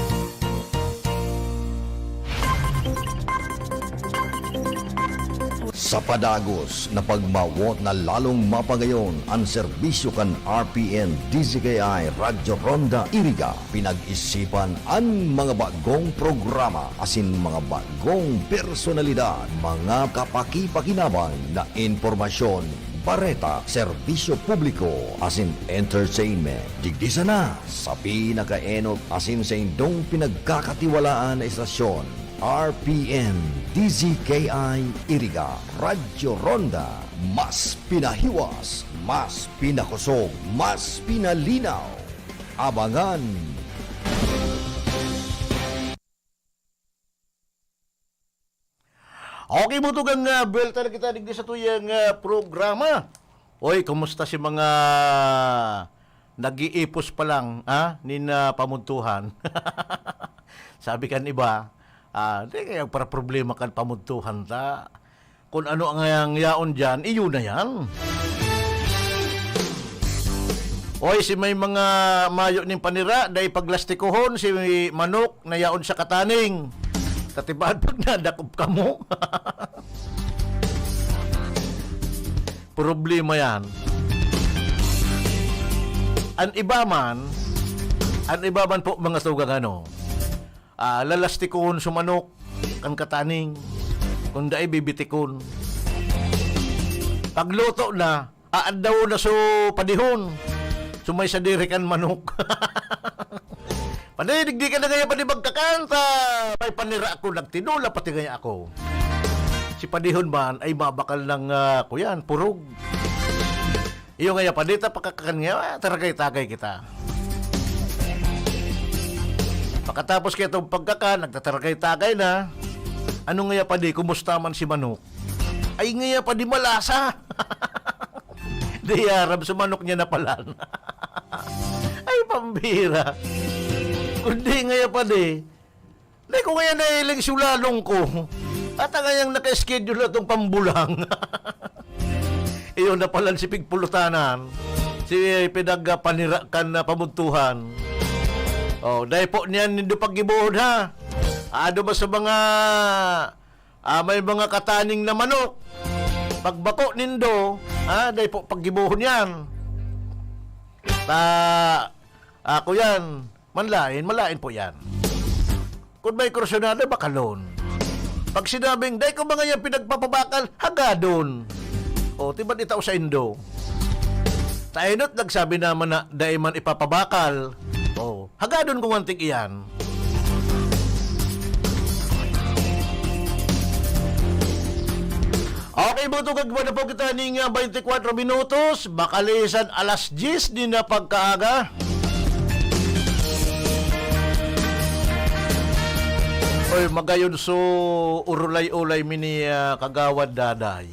Sa padagos na pagmawot na lalong mapagayon an serbisyo kan R P N D Z K I Radyo Ronda Iriga, pinag-isipan an mga bagong programa asin mga bagong personalidad, mga kapakipakinabang na impormasyon, bareta, serbisyo publiko asin entertainment. Digdi sana sa pinakaenot asin saindong pinagkakatiwalaan na estasyon, R P N D Z K I Iriga, Radyo Ronda, mas pinahiwas, mas pinakosog, mas pinalinaw. Abangan! Okay, mga tugang, ah, buwelta na kita digdi sa tuyang, ah, programa. Oy, kumusta si mga nag-iipos pa lang, ah, nin, ah, pamudtuhan? Sabi kan iba, ah, "Di kaya para problema kan pamudtuhan ta. Kung ano ang, ang yaon diyan, iyo na yan." Oy, si may mga mayo nin panira, dai paglastikohon, si manok na yaon sa kataning. Katibaad pag nadakop kamo. Problema yan. An iba man, an iba man po, mga tugang, ano, ah, lalastikohon sa manok, kan kataning, kung dai bibitikon. Pagluto na, aaddaw na so padihon. So may sadiri kan manok. Padi, digdi ka na ngaya padi magkakan ta. May panira ako, nagtinola pati ngaya ako. Si padihon man ay mabakal ng, ah, kuyan, purog. Iyo ngaya padi ta pakakakan ngaya, ah, taragay-tagay kita. Pakatapos kaya itong pagkakan, nagtataragay-tagay na. Ano ngaya padi, kumusta man si manok? Ay ngaya padi malasa. Di aram, sumanok niya na palan. Ay, pambira. Kundi ngaya padi, dai ko ngayon nahiling sulalong ko. At ang ngayang naka-schedule na itong pambulang. Iyon na palan si pigpulutanan. Si pinagpanira kan na pamudtuhan. Oh, dai po niyan nindo paggibohon, ha? Ado ba sa mga, ah, may mga kataning na manok? Pagbato nindo, ha? Dai po paggibohon yan. Ta, ako yan. Manlain, malain po yan. Kung may kursunada, bakalon. Pag sinabing, "Dai ko mga yan pinagpapabakal," hagadon. O, tiba't itao sa indo. Tainot nagsabi naman na dai man ipapabakal. O, hagadon ko ngantig iyan. Okay, buto kagwa na po kita ning, ah, twenty-four minutos. Bakalisan alas diyes din na pagkaaga. Oy, magayon so urulay-ulay mi ni, ah, Kagawad Daday.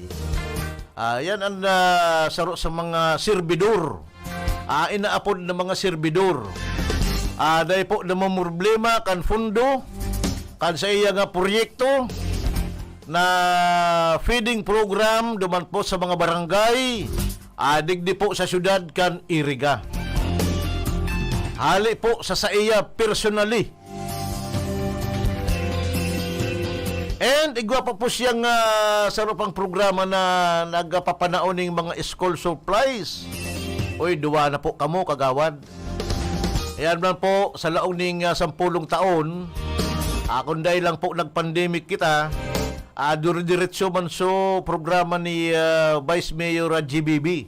Ah, yan ang, ah, saro sa mga serbidor. Ah, inaapod na mga serbidor. Ah, dai po na problema kan fundo, kan sa iya nga proyekto na feeding program duman po sa mga barangay, ah, digdi po sa syudad kan Iriga. Hali po sa saiya personally. And igwa pa po siyang, ah, saro pang programa na nagpapanaon ning mga school supplies. Uy, duwa na po kamo, kagawad. Ayan man po, sa laog ning, ah, sampulong taon, ah, kung dahil lang po nag-pandemic kita, ah, dire-diretso man so programa ni, ah, Vice Mayor, ah, G B B.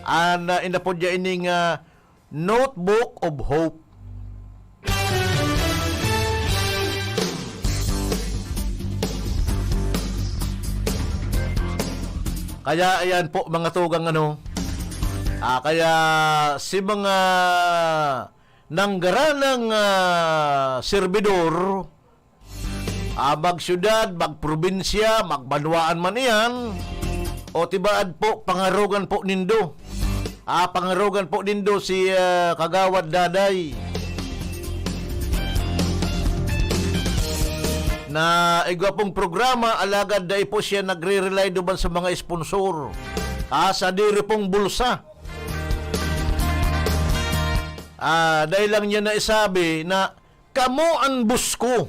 An, ah, inapod niya ining, ah, Notebook of Hope. Kaya ayan po, mga tugang, ano, ah, kaya si mga nanggaranang, ah, serbidor, ah, magsyudad, magprobinsya, magbanwaan man iyan, o tibaad po, pangarogan po nindo. Ah, pangarogan po nindo si, ah, Kagawad Daday. Na igwa pong programa, alagad dai po siya nagre-rely duman sa mga sponsor. Ah, sadiri pong bulsa. Ah, dai lang niya naisabi na, "Kamo an boss ko."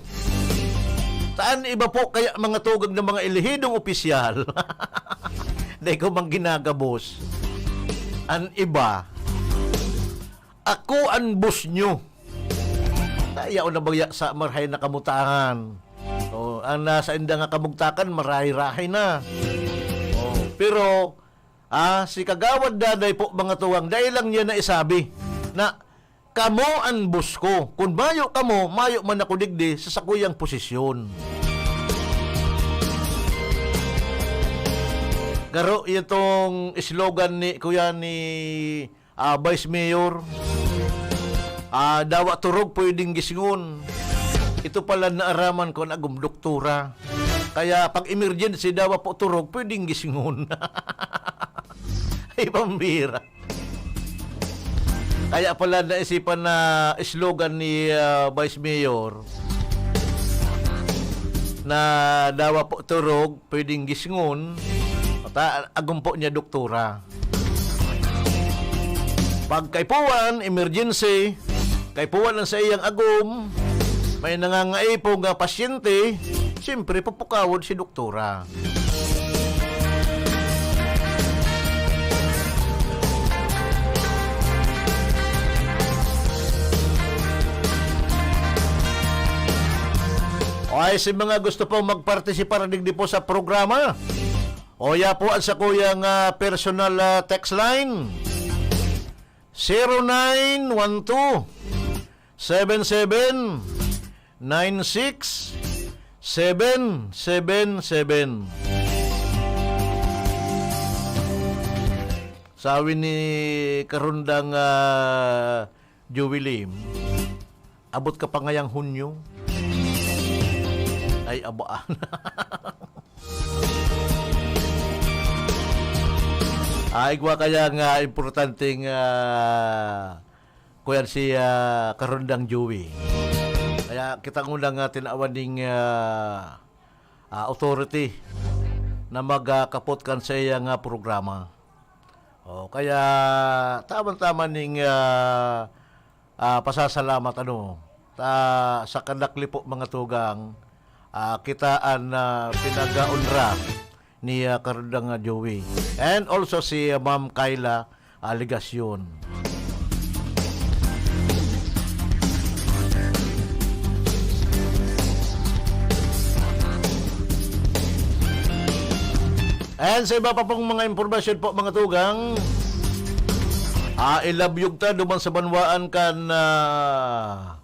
Ta an iba po kaya, mga tugang, na mga elehidong opisyal, dai ko man ginagabos. An iba, "Ako an boss nyo." Kaya o na baya sa marahay na kamutangan. Oh, ang nasa inda nga kamugtakan, marahay-rahay na. Oh, pero, ah, si Kagawad Daday po, mga tugang, dai lang niya naisabi na, "Kamo an boss ko. Kun mayo kamo, mayo man ako digdi sa sakuyang posisyon." Garo itong slogan ni, kuya, ni, ah, Vice Mayor. Ah, dawa turog, pwedeng gisngon. Ito pala naaraman ko na agom doktora. Kaya pag emergency, dawa po turog, pwedeng gisngon. Ay, pambira. Kaya pala naisipan na slogan ni, ah, Vice Mayor na dawa po turog, pwedeng gisngon, ta-, agom po niya doktora. Pag kaipuhan, emergency, kaipuhan ang saiyang agom, may nangangaipo nga pasyente, siyempre, pupukawon si doktora. O ay, si mga gusto pong magpartisipar digdi po sa programa, o ya po ang sakuyang, ah, personal, ah, text line, zero nine one two, seven seven nine six seven seven seven. Sabi ni Karundang, ah, Joey Lim, "Abot ka pa ngayang Hunyo?" Ay, abaan. Ay, igwa kaya nga importanteng, ah, kuyan si, ah, Karundang Joey. Kaya kita nguna nga tinawan ning, ah, ah, authority na magkapot kan sa iya nga programa. O, kaya tama-tama ning, ah, ah, pasasalamat, ano, ta-, sa kadakli po, mga tugang, ah, kita an, ah, pinag-aonra ni, ah, Karudang, ah, Joey. And also si, ah, Ma'am Kyla Aligacion. And sa iba pa pong mga impormasyon po, mga tugang, ah, ilabyog ta duman sa banwaan kan, ah,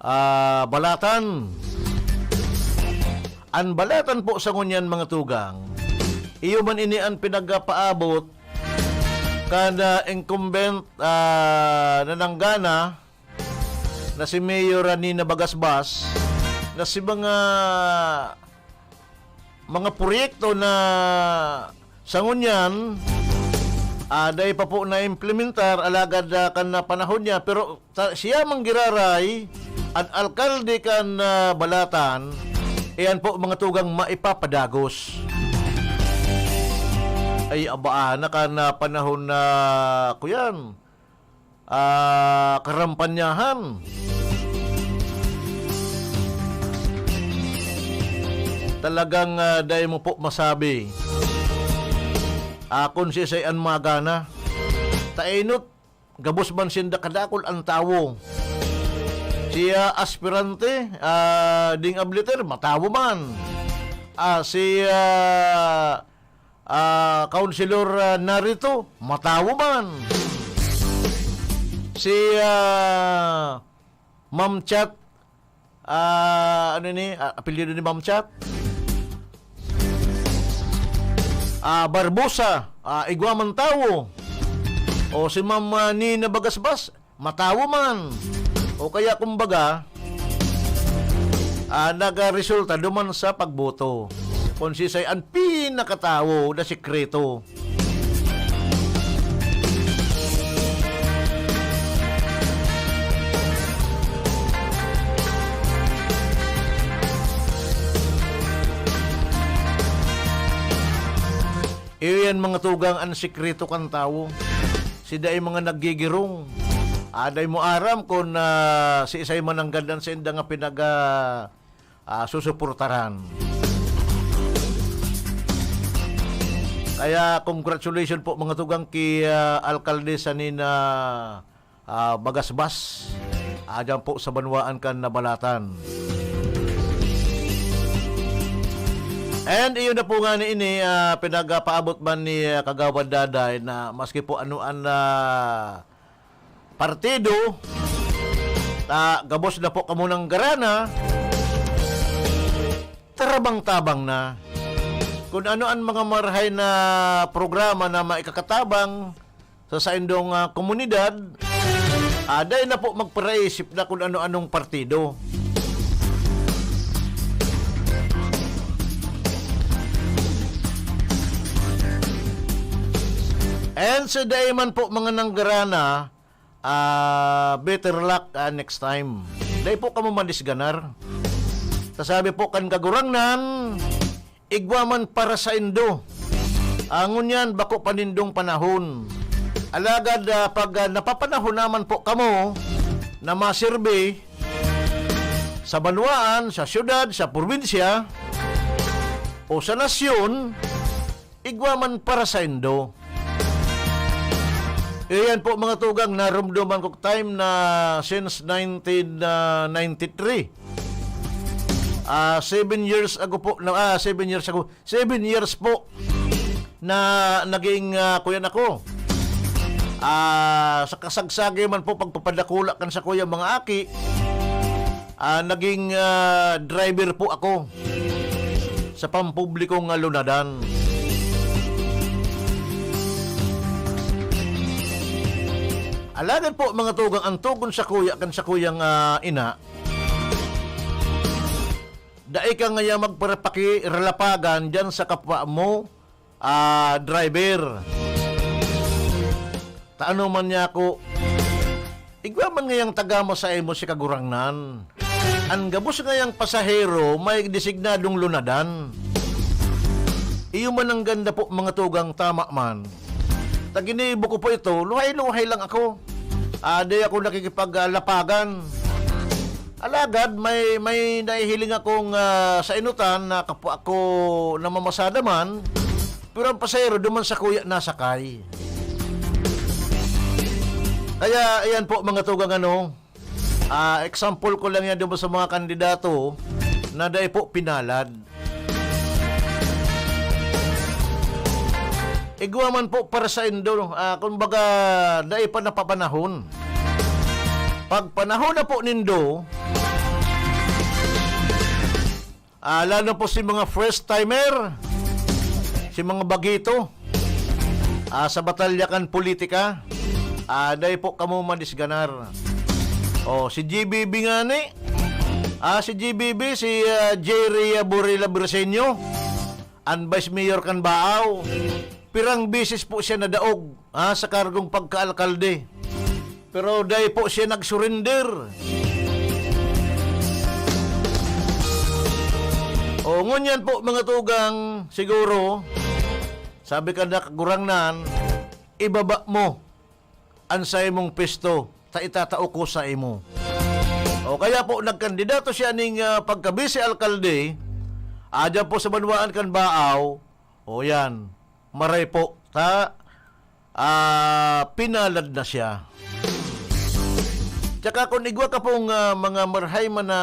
ah, Balatan. An Balatan po sa ngunyan, mga tugang, iyo man ini an pinagpaabot kan, ah, incumbent, ah, na nanggana na si Mayor Nina Bagasbas, na si mga, mga proyekto na sa ngunyan, ah, dai pa po naimplementar, alagad, ah, kan, ah, panahon niya, pero ta-, siya man giraray, an alkalde kan, ah, Balatan, iyan po, mga tugang, maipapadagos. Ay, abaa na kan, ah, panahon na, kuyan, ah, karampanyahan. Talagang, ah, dai mo po masabi, ah, kun siisay an magana. Ta enot, gabos man sinda kadakul an tawo. Si, ah, aspirante, ah, Ding Abliter, matawo man. Ah, si, ah, ah, Councilor, ah, Narito, matawo man. Si, ah, Ma'am Chat, ah, ano ni, ah, apelyido ni Ma'am Chat? Ah, Barbosa, ah, igwa man tawo. O si Ma'am, ah, Nina Bagasbas, matawo man. O kaya, kumbaga, ah, nagaresulta duman sa pagboto. Kung sisay an pinakatawo na sikreto. Iyo yan, mga tugang, an sikreto kan tawo. Sinda ay mga naggigirong. Aday mo aram kun, ah, siisay mananggad an sainda nga pinag-, ah, ah, susuportaran. Kaya congratulations po, mga tugang, ki, ah, Alkalde Sanina, ah, Bagasbas. Ah, dyan po sa banwaan kan Nabalatan. And iyon na po nga ni ini, ah, pinagapaabot man ni, ah, Kagawad Daday na maski po ano an, ah, partido, ta gabos na po kamo nanggarana, tarabang-tabang na. Kun ano an mga marahay na programa na maikakatabang sa saindong, ah, komunidad, ah, dai na po magparaisip na kun ano-anong partido. And sa dai man po mga nanggarana, ah, better luck, ah, next time. Dai po kamo madisganar. Kasabi po kan Kagurangnan, igwa man para saindo. Ah, ngunyan, bako pa nindong panahon. Alagad, ah, pag, ah, napapanahon naman po kamo na maserbi sa banwaan, sa syudad, sa probinsya, o sa nasyon, igwa man para saindo. Iyan po, mga tugang, narumduman ko time na since nineteen ninety-three. Ah, seven years ago po, na, ah, seven years ago, seven years po na naging, ah, kuyan ako. Ah, sa kasagsagi man po pagpapadakula kan sa kuya mga aki, ah, naging, ah, driver po ako sa pampublikong, ah, lunadan. Alagad po, mga tugang, ang tugon sa kuya kan sa kuyang, ah, ina, dai ka ngaya magparapakiralapagan diyan sa kapwa mo, ah, driver. Ta ano man niya ako, igwa man ngayang tagama sa imo si Kagurangnan. An gabos ngayang pasahero may designadong lunadan. Iyo man ang ganda po, mga tugang, tama man. Ta ginibo ko po ito, luhay-luhay lang ako. Ah, di ako nakikipaglapagan. Alagad may, may nahihiling akong, ah, sainutan na kapwa ko namamasada man, pero ang pasahero duman sa kuya nasakay. Kaya, ayan po, mga tugang, ano, ah, example ko lang yan duman sa mga kandidato na dai po pinalad. Igwa man po para saindo, ah, kumbaga, dai pa napapanahon. Pag panahon na po nindo, ah, lalo po si mga first timer, si mga bagito, ah, sa batalya kan politika, ah, dai po kamo madisganar. Oh, si G B B ngani, ah, si G B B, si, ah, Jerry, ah, Borila Briseño, an Vice Mayor kan Baao. Pirang beses po siya nadaog, ha, sa kargong pagkaalkalde. Pero dai po siya nag-surrender. O, ngunyan po, mga tugang, siguro, sabi ka na, Kagurangnan, ibaba mo an saimong pwesto ta itatao ko sa imo. O kaya po, nagkandidato siya ning, ah, pagka-vice alkalde, ah, dyan po sa banwaan kan Baao. O yan, maray po, ta, ah, pinalad na siya. Tsaka kung igwa ka pong, ah, mga marahay man na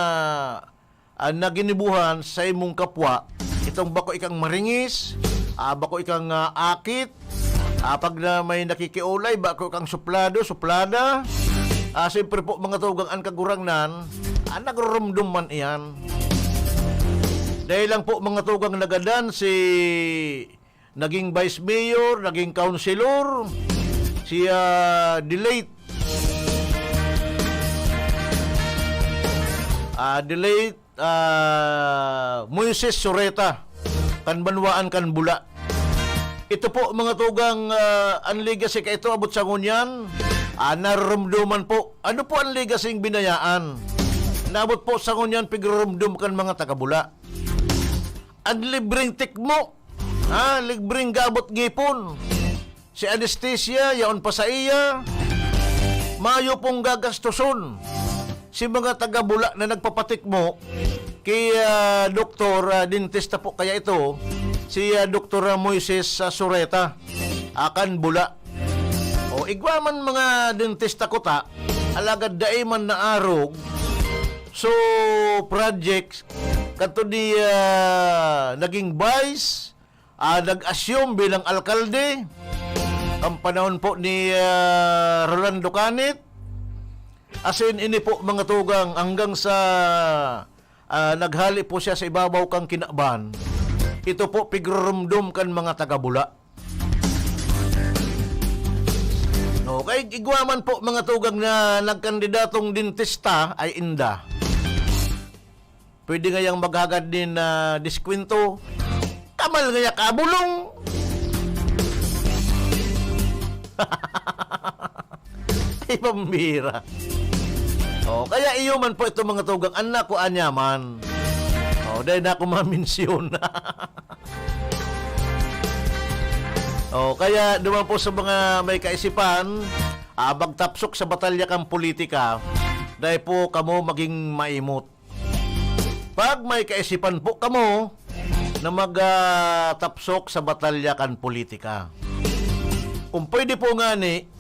ah, na ginibuhan sa imong kapwa, itong bako ikang maringis, ah, bako ikang, ah, akit, ah, pag na may nakikiolay, bako ikang suplado, suplada, ah, siyempre po, mga tugang, an Kagurangnan, ah, nagrurumdom man iyan. Dahil lang po, mga tugang, nagadan si naging vice mayor, naging councilor, si, ah, the late, ah, the late, ah, Moises Sureta, kan banwaan kan Bula. Ito po, mga tugang, ah, an legacy kaito abot sa ngunyan, ah, narurumduman po. Ano po an legacy ng binayaan? Naabot po sa ngunyan, pigururumdom kan mga taga-Bula. An libreng tikmo, ha, libreng gabot ngipon. Si anesthesia, yaon pa sa iya. Mayo pong gagastoson. Si mga taga-Bula na nagpapatikmo, Ki, ah, doktor, ah, dentista po kaya ito, si, ah, Doktor Moises, ah, Sureta, ah, kan Bula. O, igwa man mga dentista kuta, alagad dai man naarog. So, projects, kadto di, ah, naging vice, ah, nag-assume bilang alkalde, ang panahon po ni, ah, Rolando Canit. As in, ini po, mga tugang, hanggang sa, ah, naghali po siya sa ibabaw kan kinaban. Ito po, pigrurumdom kan mga taga-Bula. Okay, igwa man po, mga tugang, na nagkandidatong dentista ay inda. Pwede ngayang maghagad nin, ah, diskwento. Kamal ngaya kabulong. Ay, pambira. Oh, kaya iyo man po itong mga tugang, anak ko, anyaman. Oh, dahil na ako mamensyon. Oh, kaya duman po sa mga may kaisipan, ah, magtapsok sa batalya kan politika, dahil po kamo maging maimot. Pag may kaisipan po kamo na mag, ah, tapsok sa batalya kan politika. Kung pwede po ngani,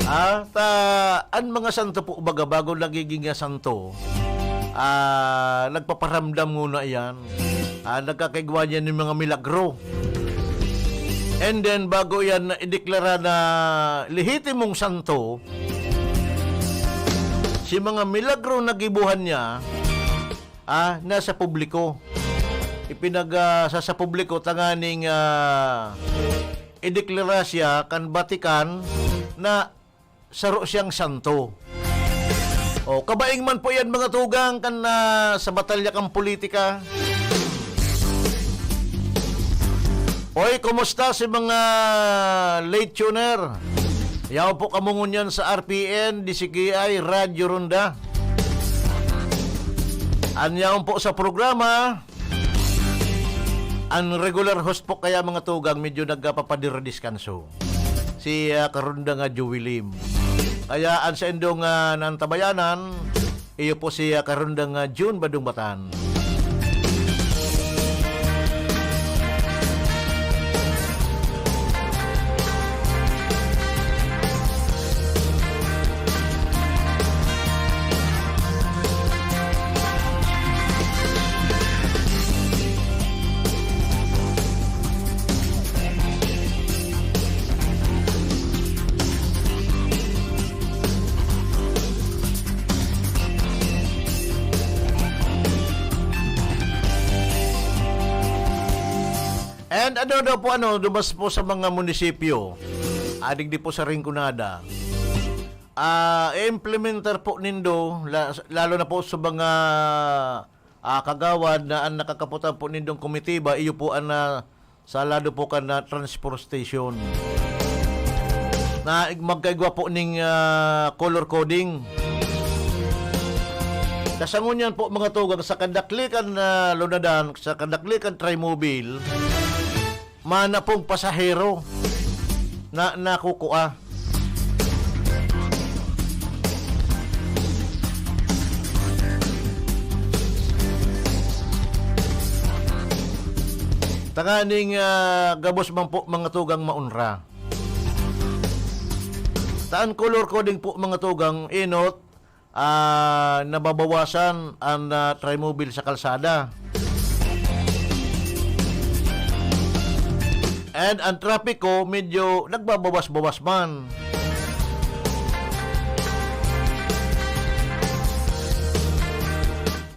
ah, ta, an mga santo po baga bago nagiging, ah, santo, ah, nagpaparamdam nguna iyan. Ah, nagkakaigwa niyan nin mga milagro. And then, bago iyan na ideklara na lehitimong santo, si mga milagro na gibohan niya, ah, nasa publiko. Ipinag, ah, sa, sa publiko tanganing, ah, ideklara siya kan Vatican na saro siyang santo. O, kabaing man po yan, mga tugang, kan, ah, sa batalya kan politika. Oy, kumusta si mga late tuner? Yaw po kamo ngunyan sa R P N, D C K I, Radyo Ronda. An yaon po sa programa, an regular host po kaya, mga tugang, medyo nagpapadiskanso. Si, ah, Karundang, ah, Joey Lim. Kaya an saindong, ah, nantabayanan, iyo po si, ah, Karundang, ah, June Badong Batan. And ano daw po, ano, dumas po sa mga munisipyo, adig di po sa Rinconada, ah, i-implementar po nindo, la-, lalo na po sa mga, ah, kagawad na ang nakakaputan po nindong komitiba, iyo po ang, ah, sa lado po kan, ah, transportation. Na ig-, magkaigwa po ning, ah, color coding. Sa ngunyan po, mga tugang, sa kadaklikan na lunadan, sa kadaklikan Trimobile, mana pong pasahero na nakukua. Tanganing, ah, gabos man po, mga tugang, maonra. Ta an color coding po, mga tugang, enot, ah, nababawasan an, ah, Trimobile sa kalsada. And ang trapiko medyo nagbabawas-bawas man.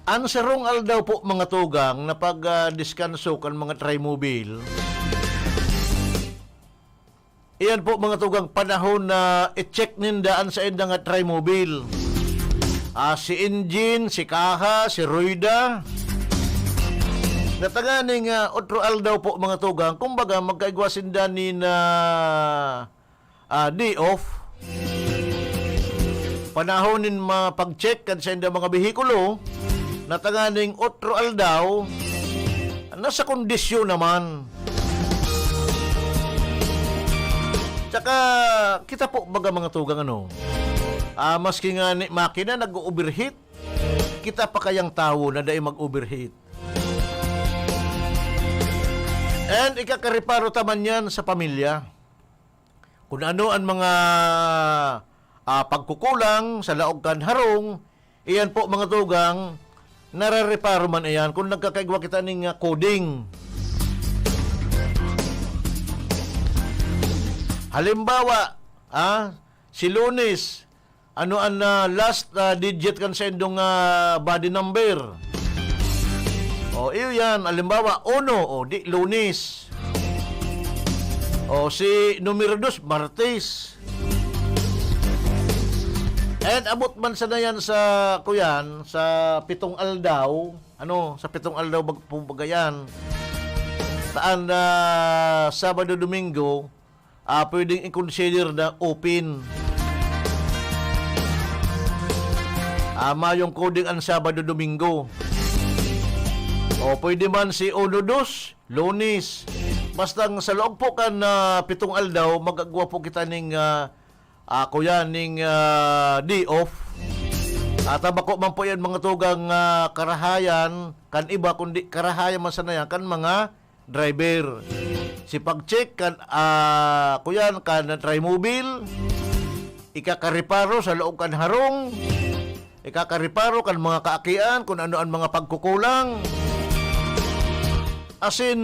An sarong aldaw po, mga tugang, na pag, ah, diskanso kan mga Trimobile, iyan po, mga tugang, panahon na i-check ninda an sainda nga Trimobile. Ah, si engine, si kaha, si rueda. Na tanganing, ah, otro aldaw po, mga tugang, kumbaga, magkaigwa sinda nin, ah, ah, day off. Panahon nin mapag-check kan sainda mga behikulo, na tanganing otro aldaw, nasa kondisyon naman. Tsaka, kita po baga, mga tugang, ano, ah, maski nga ni, makina nag-o-overheat, kita pa kayang tawo na dai mag-overheat. And ikakareparo ta man yan sa pamilya. Kung ano ang mga, ah, pagkukulang sa laog kan harong, iyan po, mga tugang, narareparo man iyan kung nagkakaigwa kita ning, ah, coding. Halimbawa, ah, si Lunes, ano an, ah, last, ah, digit kan saindong, ah, body number? O, iyo yan. Halimbawa, uno, o di, Lunes. O, si numero dos, Martes. And abot man sana yan sa, kuyan, sa pitong aldaw. Ano, sa pitong aldaw bag-, po baga yan. Taan na Sabado, Domingo, ah, pwedeng i-consider na open. Ah, mayong coding an Sabado, Domingo. O pwede man si uno, dos, Lunes. Basta sa laog po kan, ah, pitong aldaw, mag-agwa po kita ning, ah, ah, kuya, ning, ah, day off. At, ah, bako man po yan, mga tugang, ah, karahayan kan iba, kundi karahayan man sana yan kan mga driver. Si pag-check kan, ah, kuyan, kan Trimobile, ikakareparo sa laog kan harong, ikakareparo kan mga kaakian, kung ano ang mga pagkukulang. Asin,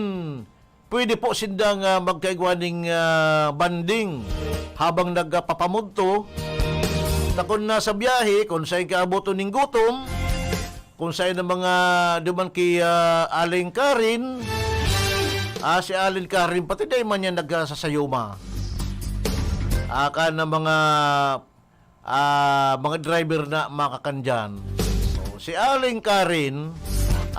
pwede po sindang, ah, magkaigwa ning, ah, banding habang nagpapamudto. Ta kun nasa biyahe, kung saen kaaboton ning gutom, kung saen ang mga duman ki, ah, Aling Karen, ah, si Aling Karen, pati dai man yan nagsasayuma. Ah, kan na mga, ah, mga driver na makakan dyan. So, si Aling Karen,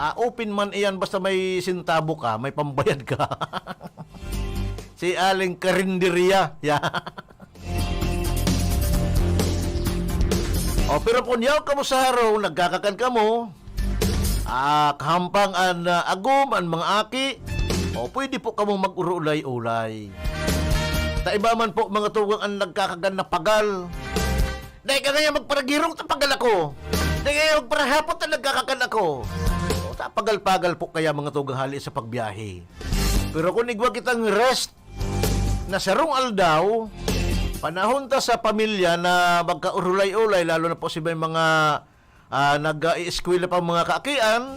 ah, open man iyan basta may sentabo ka, may pambayad ka. Si Aling Karinderya, ya. O, pero kun yaon kamo sa harong, nagkakakan kamo, ah, kahampang an, ah, agom, an mga aki, o, pwede po kamo mag-urulay-ulay. Ta iba man po, mga tugang, an nagkakakan na pagal. Dai ka ngayon magparagirong, ta pagal ako. Dai ka ngayon magparahapon, ta nagkakakan ako. O, ta pagal-pagal po kaya, mga tugang, hali sa pagbiyahe. Pero kung igwa kitang rest, na sarong aldaw, panahon ta sa pamilya na magkaurulay-ulay, lalo na po si may mga, ah, nag-, ah, eskwela pang mga kaakian,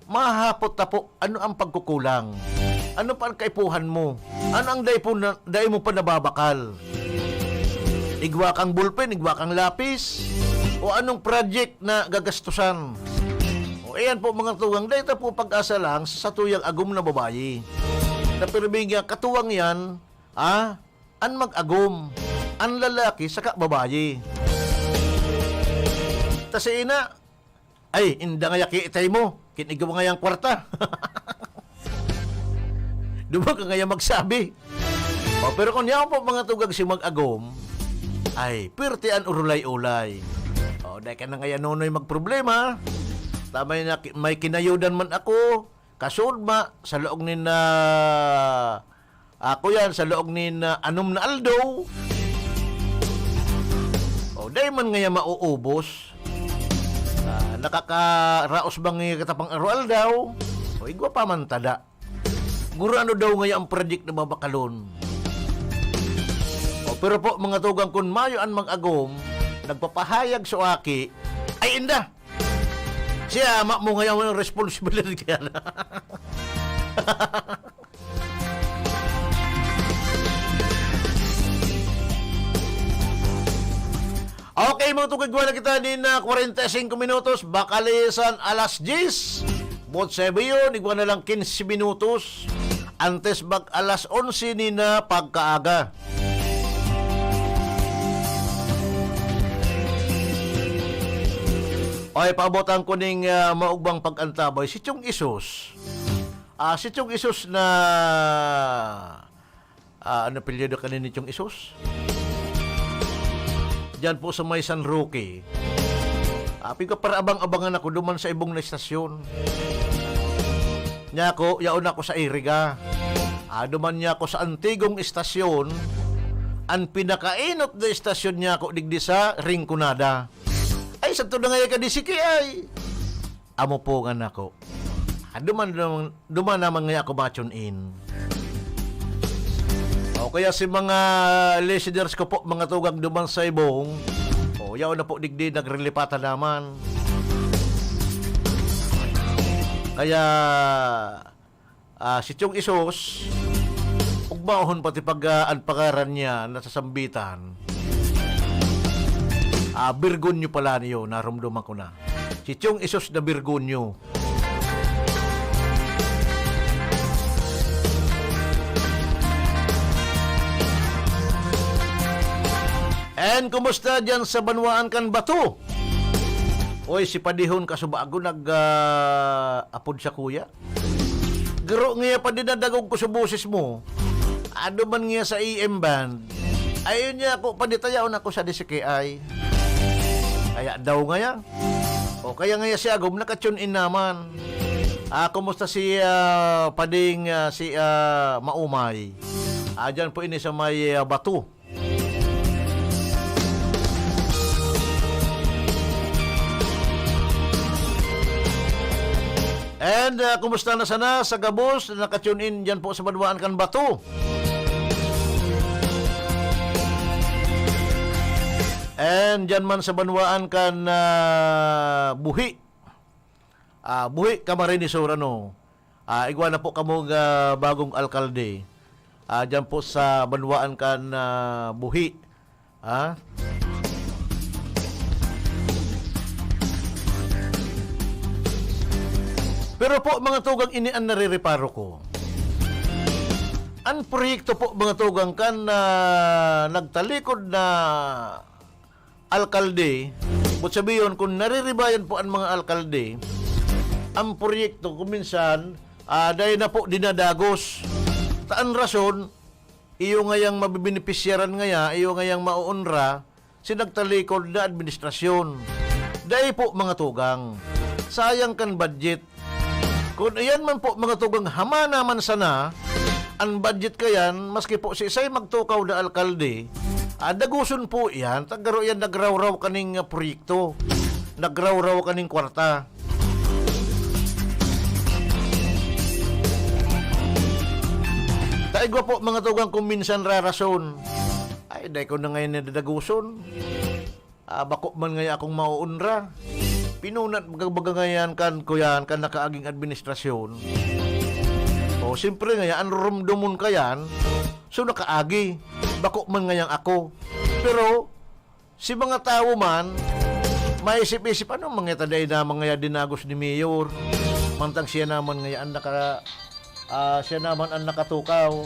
mahapot ta po, ano ang pagkukulang? Ano pa ang kaipuhan mo? Ano ang dai po na, dai mo pa nababakal? Igwa kang bulpen, igwa kang lapis, o anong project na gagastusan? O, ayan po, mga tugang, dai ta po pag-asa lang sa satuyang agom na babayi. Na pirmi nga, katuwang yan, ah, an mag-agom, an lalaki saka babayi. Ta si ina, ay, inda nga yaki itay mo, kin igwa nga yang kwarta. Duman ka ngaya magsabi. O, pero kun yaon po, mga tugang, si mag-agom, ay, pirti an urulay-ulay. O, dai ka na ngaya nonoy magproblema. Ta may na, may kinayudan man ako, kasudma, sa laog nin, ah, ako yan, sa laog nin, ah, anom na aldaw. O, dai man ngaya mauubos. Ah, nakakaraos bang kita pang aroaldaw? O, igwa pa man tada. Gurano daw ngaya ang project na babakalon? O, pero po, mga tugang, kun mayo an mag-agom, nagpapahayag sa aki, ay, inda! Si ama mo ngaya ang responsibilidad kaya na. Okay, mga tugang, igwa na kita nin, ah, kwarenta y singko minutos, bakalisan alas diyes. Bot sa biyon, igwa na lang kinse minutos. Antes mag alas onse nin, ah, pagkaaga. Oy, paabotan ko ning, ah, maugbang pag-antabay. Si Chong Isos. Ah, si Chong Isos na, ah, ano apelyido kaini ni Chong Isos? Diyan po sa may San Roque. Ah, piga para abang-abangan ako duman sa ibong na estasyon. Niya ako, yaon ako sa Iriga. Ah, duman niya ako sa antigong estasyon. An pinakainot na estasyon niya ako digdi sa Rinconada. Ay, sa to na nga ka di siki ay. Amo po nga nako. Ah, duman, duman, duman naman nga ako ma-tune in. O kaya si mga listeners ko po, mga tugang duman sa ibong, o, yaon na po digdi, nagrelipatan naman. Kaya, ah, si Chong Isos, ugmahon pati pag, ah, an pangaran niya nasasambitan. Ah, Virgonyo pala niyo, narumduman ko na. Si Chong Isos na Virgonyo. And kumusta diyan sa banwaan kan Bato? Oy, si Padihon kasubago nag, ah, apod sa kuya. Garo ngiya pa dinadangog ko sa boses mo. Ado man ngiya sa A M band. Ayun niya ako, paditayaon ako sa D C K I. Kaya daw ngaya. O kaya ngaya si Agom, naka-tune in naman. Ah, kumusta si, ah, Pading, ah, si, ah, Maumay? Ah, dyan po ini sa may, ah, Bato. And, ah, kumusta na sana sa gabos na naka-tune in dyan po sa banwaan kan Bato? And dyan man sa banwaan kan, ah, Buhi. Ah, Buhi, Camarines Sur, ano? Ah, igwa na po kamong, ah, bagong alkalde. Ah, dyan po sa banwaan kan, ah, Buhi. Ah? Pero po, mga tugang, ini an narireparo ko. An proyekto po, mga tugang, kan, ah, nagtalikod na alkalde, but sabihon, kun nariribayan po an mga alkalde, an proyekto kun minsan, ah, dai na po dinadagos. Ta an rason, iyo ngayang mabebenepisyaran ngaya, iyo ngayang maoonra, si nagtalikod na administrasyon. Dai po, mga tugang. Sayang kan budget. Kun iyan man po, mga tugang, hamana man sana an budget kayan, maski po siisay magtukaw na alkalde, ah, dagoson po iyan, ta garo iyan nagrawraw kaning, ah, proyekto, nagrawraw kaning kwarta. Ta igwa po, mga tugang, kung minsan rarason, ay, dai ko na ngayon nadadagoson. Ah, bako man ngaya akong maoonra. Pinunat baga, baga ngayan kan, kuyan, kan nakaaging administrasyon. O, siyempre ngaya, an rumdomon kayan, so nakaagi. Bako man ngayang ako. Pero, si mga tawo man, maisip-isip, "Ano, mga ita dai na mga dinagos ni Mayor? Mantang siya naman ngaya an naka-, ah, siya naman an nakatukaw."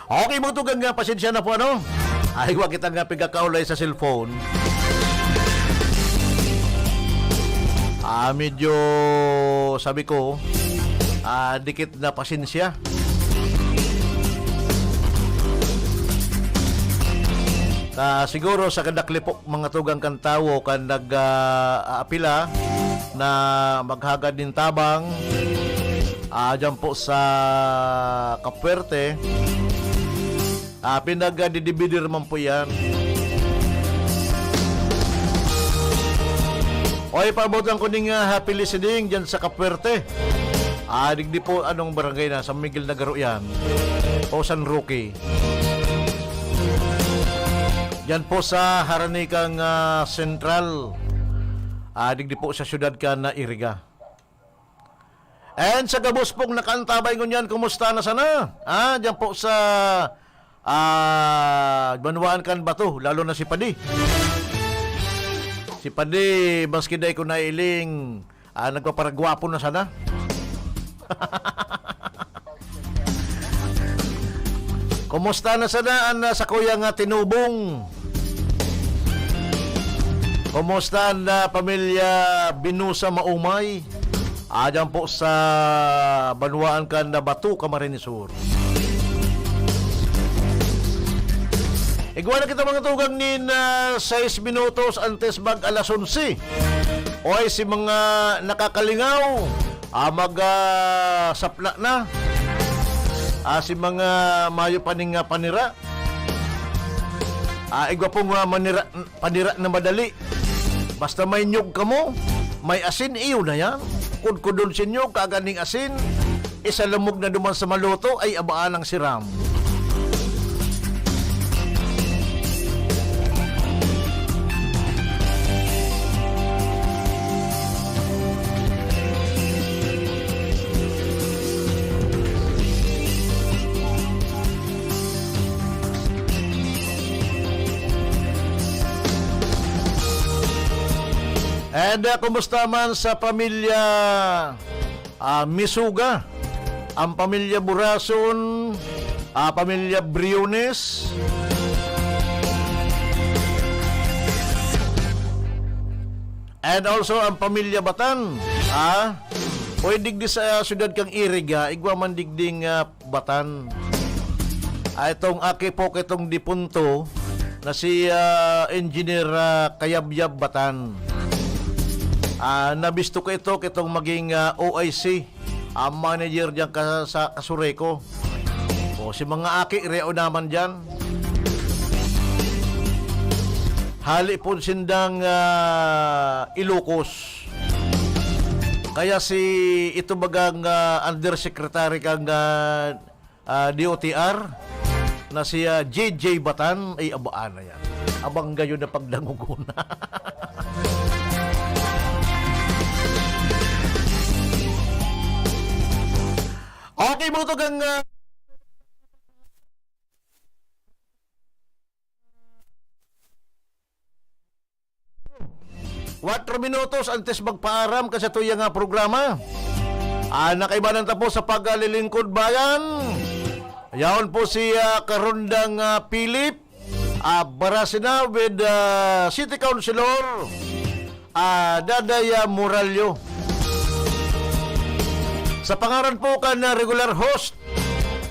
Okay, mga tugang, nga pasensya na po, ano? Ay, wa kita nga pigkakaulay sa cellphone. Ah, medyo, sabi ko, ah, dikit na pasensya. Ah, siguro sa kadakli po, mga tugang, kan tawo kan nag, ah, aapila na maghagad nin tabang, ah, dyan po sa Capuerte. Ah, pinagdidividir man po yan. Oy, paabotan ko ning, ah, happy listening dyan sa Capuerte. Ah, digdi po, anong barangay na? San Miguel na garo yan. O San Roque. Diyan po sa Haranicang, ah, Central. Ah, digdi po sa siyudad kan Iriga. And sa gabos pong nakaantabay ngunyan, kumusta na sana? Ah, diyan po sa, ah, banwaan kan Bato, lalo na si Padi. Si Padi, maski dai ko nailing, ah, nagpaparagwapo na sana. Kumusta na sana an, ah, sakuya nga tinubong? Kumusta an, ah, pamilya Binusa Maumay? Ah, dyan po sa banwaan kan Bato, Camarines Sur. Igwa na kita, mga tugang, nin, ah, sais minutos antes mag alas onse. Oy, si mga nakakalingaw, ah, mag, ah, sapla na. Ah, si mga mayo pa ning, ah, panira. Ah, igwa pong, ah, manira, panira na madali. Basta may niyog kamo, may asin, iyo na yan. Kudkudon si niyog, kaganing asin, isalamog na duman sa maluto, ay abaan ang siram. And, ah, kumusta man sa pamilya, ah, Misuga, ang pamilya Burason, ah, pamilya Briones, and also ang pamilya Batan, ah? Oy, digdi sa, ah, siyudad kan Iriga, igwa man digding, ah, Batan. Ah, itong aki po kitong dipunto na si, ah, Engineer, ah, Kayabyab Batan. Ah, nabisto ko ito kitong maging, ah, O I C, ah, manager diyan ka, sa Casureco. O, si mga aki, reo naman diyan. Hali po sindang, ah, Ilocos. Kaya si, ito bagang, ah, undersecretary kang, ah, ah, D O T R na si, ah, J J Batan, ay, abaan na yan. Abang gayon na pagdangog na. Okay, mga tugang, ah, Kwatro minutos antes magpaaram kan satuyang, ah, programa. Ah, nakaibanan ta po sa paglilingkod bayan. Yaon po si, ah, Karondang, ah, Philip, ah, Barasina with, ah, City Councilor, ah, Daday, ah, Morallo. Sa pangaran po kan, ah, regular host,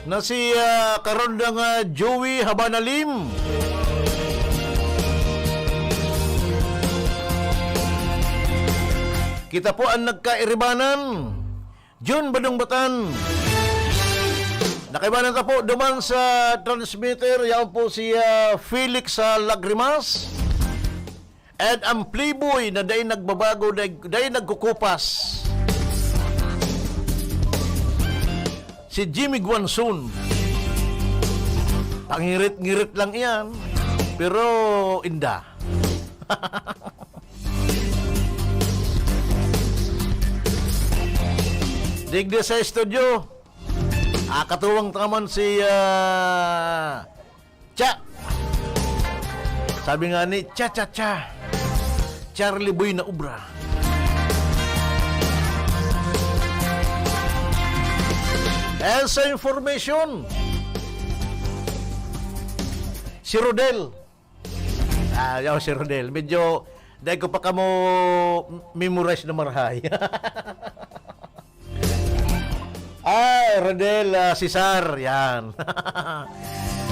na si, ah, Karondang, ah, Joey Habanalim. Kita po ang nagkairibanan. Jun Badong Batan. Nakaibanan ta po duman sa transmitter. Yaon po si, ah, Felix sa Lagrimas. And ang playboy na dai nagbabago, dai, dai nagkukupas, si Jimmy Guanzon. Pangirit-ngirit lang iyan, pero inda. Digdi sa studio, ah, katuwang taman si, ah, Cha! Sabi nga ni Cha Cha Cha, Charlie Boy na obra. And sa information, Si Rodel. Ah, yaw si Rodel. Medyo, dahil ko pa kamo memorize na marahay. Ah, Rodel, ah, Cesar, yan.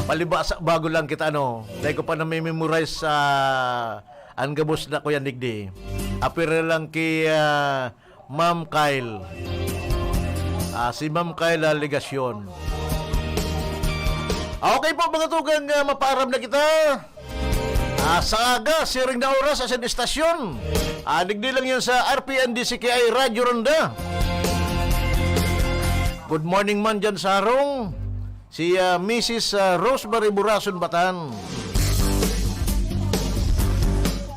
Palibasa, bago lang kita, ano. Dahil ko pa na-memorize sa ang gabos na Kuya Digdi. Apir na lang kay, ah, Ma'am Kyle. Ah, si Ma'am Kyle, ah, Legacion. Ah, okay po, mga tugang, ah, mapaaram na kita. Ah, sa aga, siring na oras, sa istasyon. Ah, digdi lang yan sa R P N D C K I Radyo Ronda. Good morning man dyan sa harong. Si, ah, Missus, ah, Rosemary Burason Batan.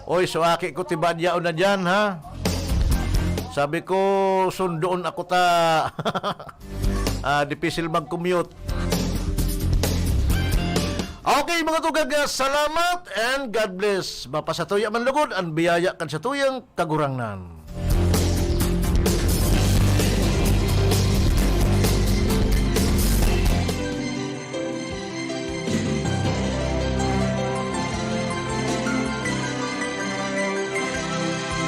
Oy, so aki ko, tibadyaon na dyan, ha? Sabi ko, sundoon ako ta. Ah, dipisil mag-commute. Okay, mga tugang, ah, salamat and God bless. Mapasatuya man lugod ang biyaya kan satuyang Kagurangnan.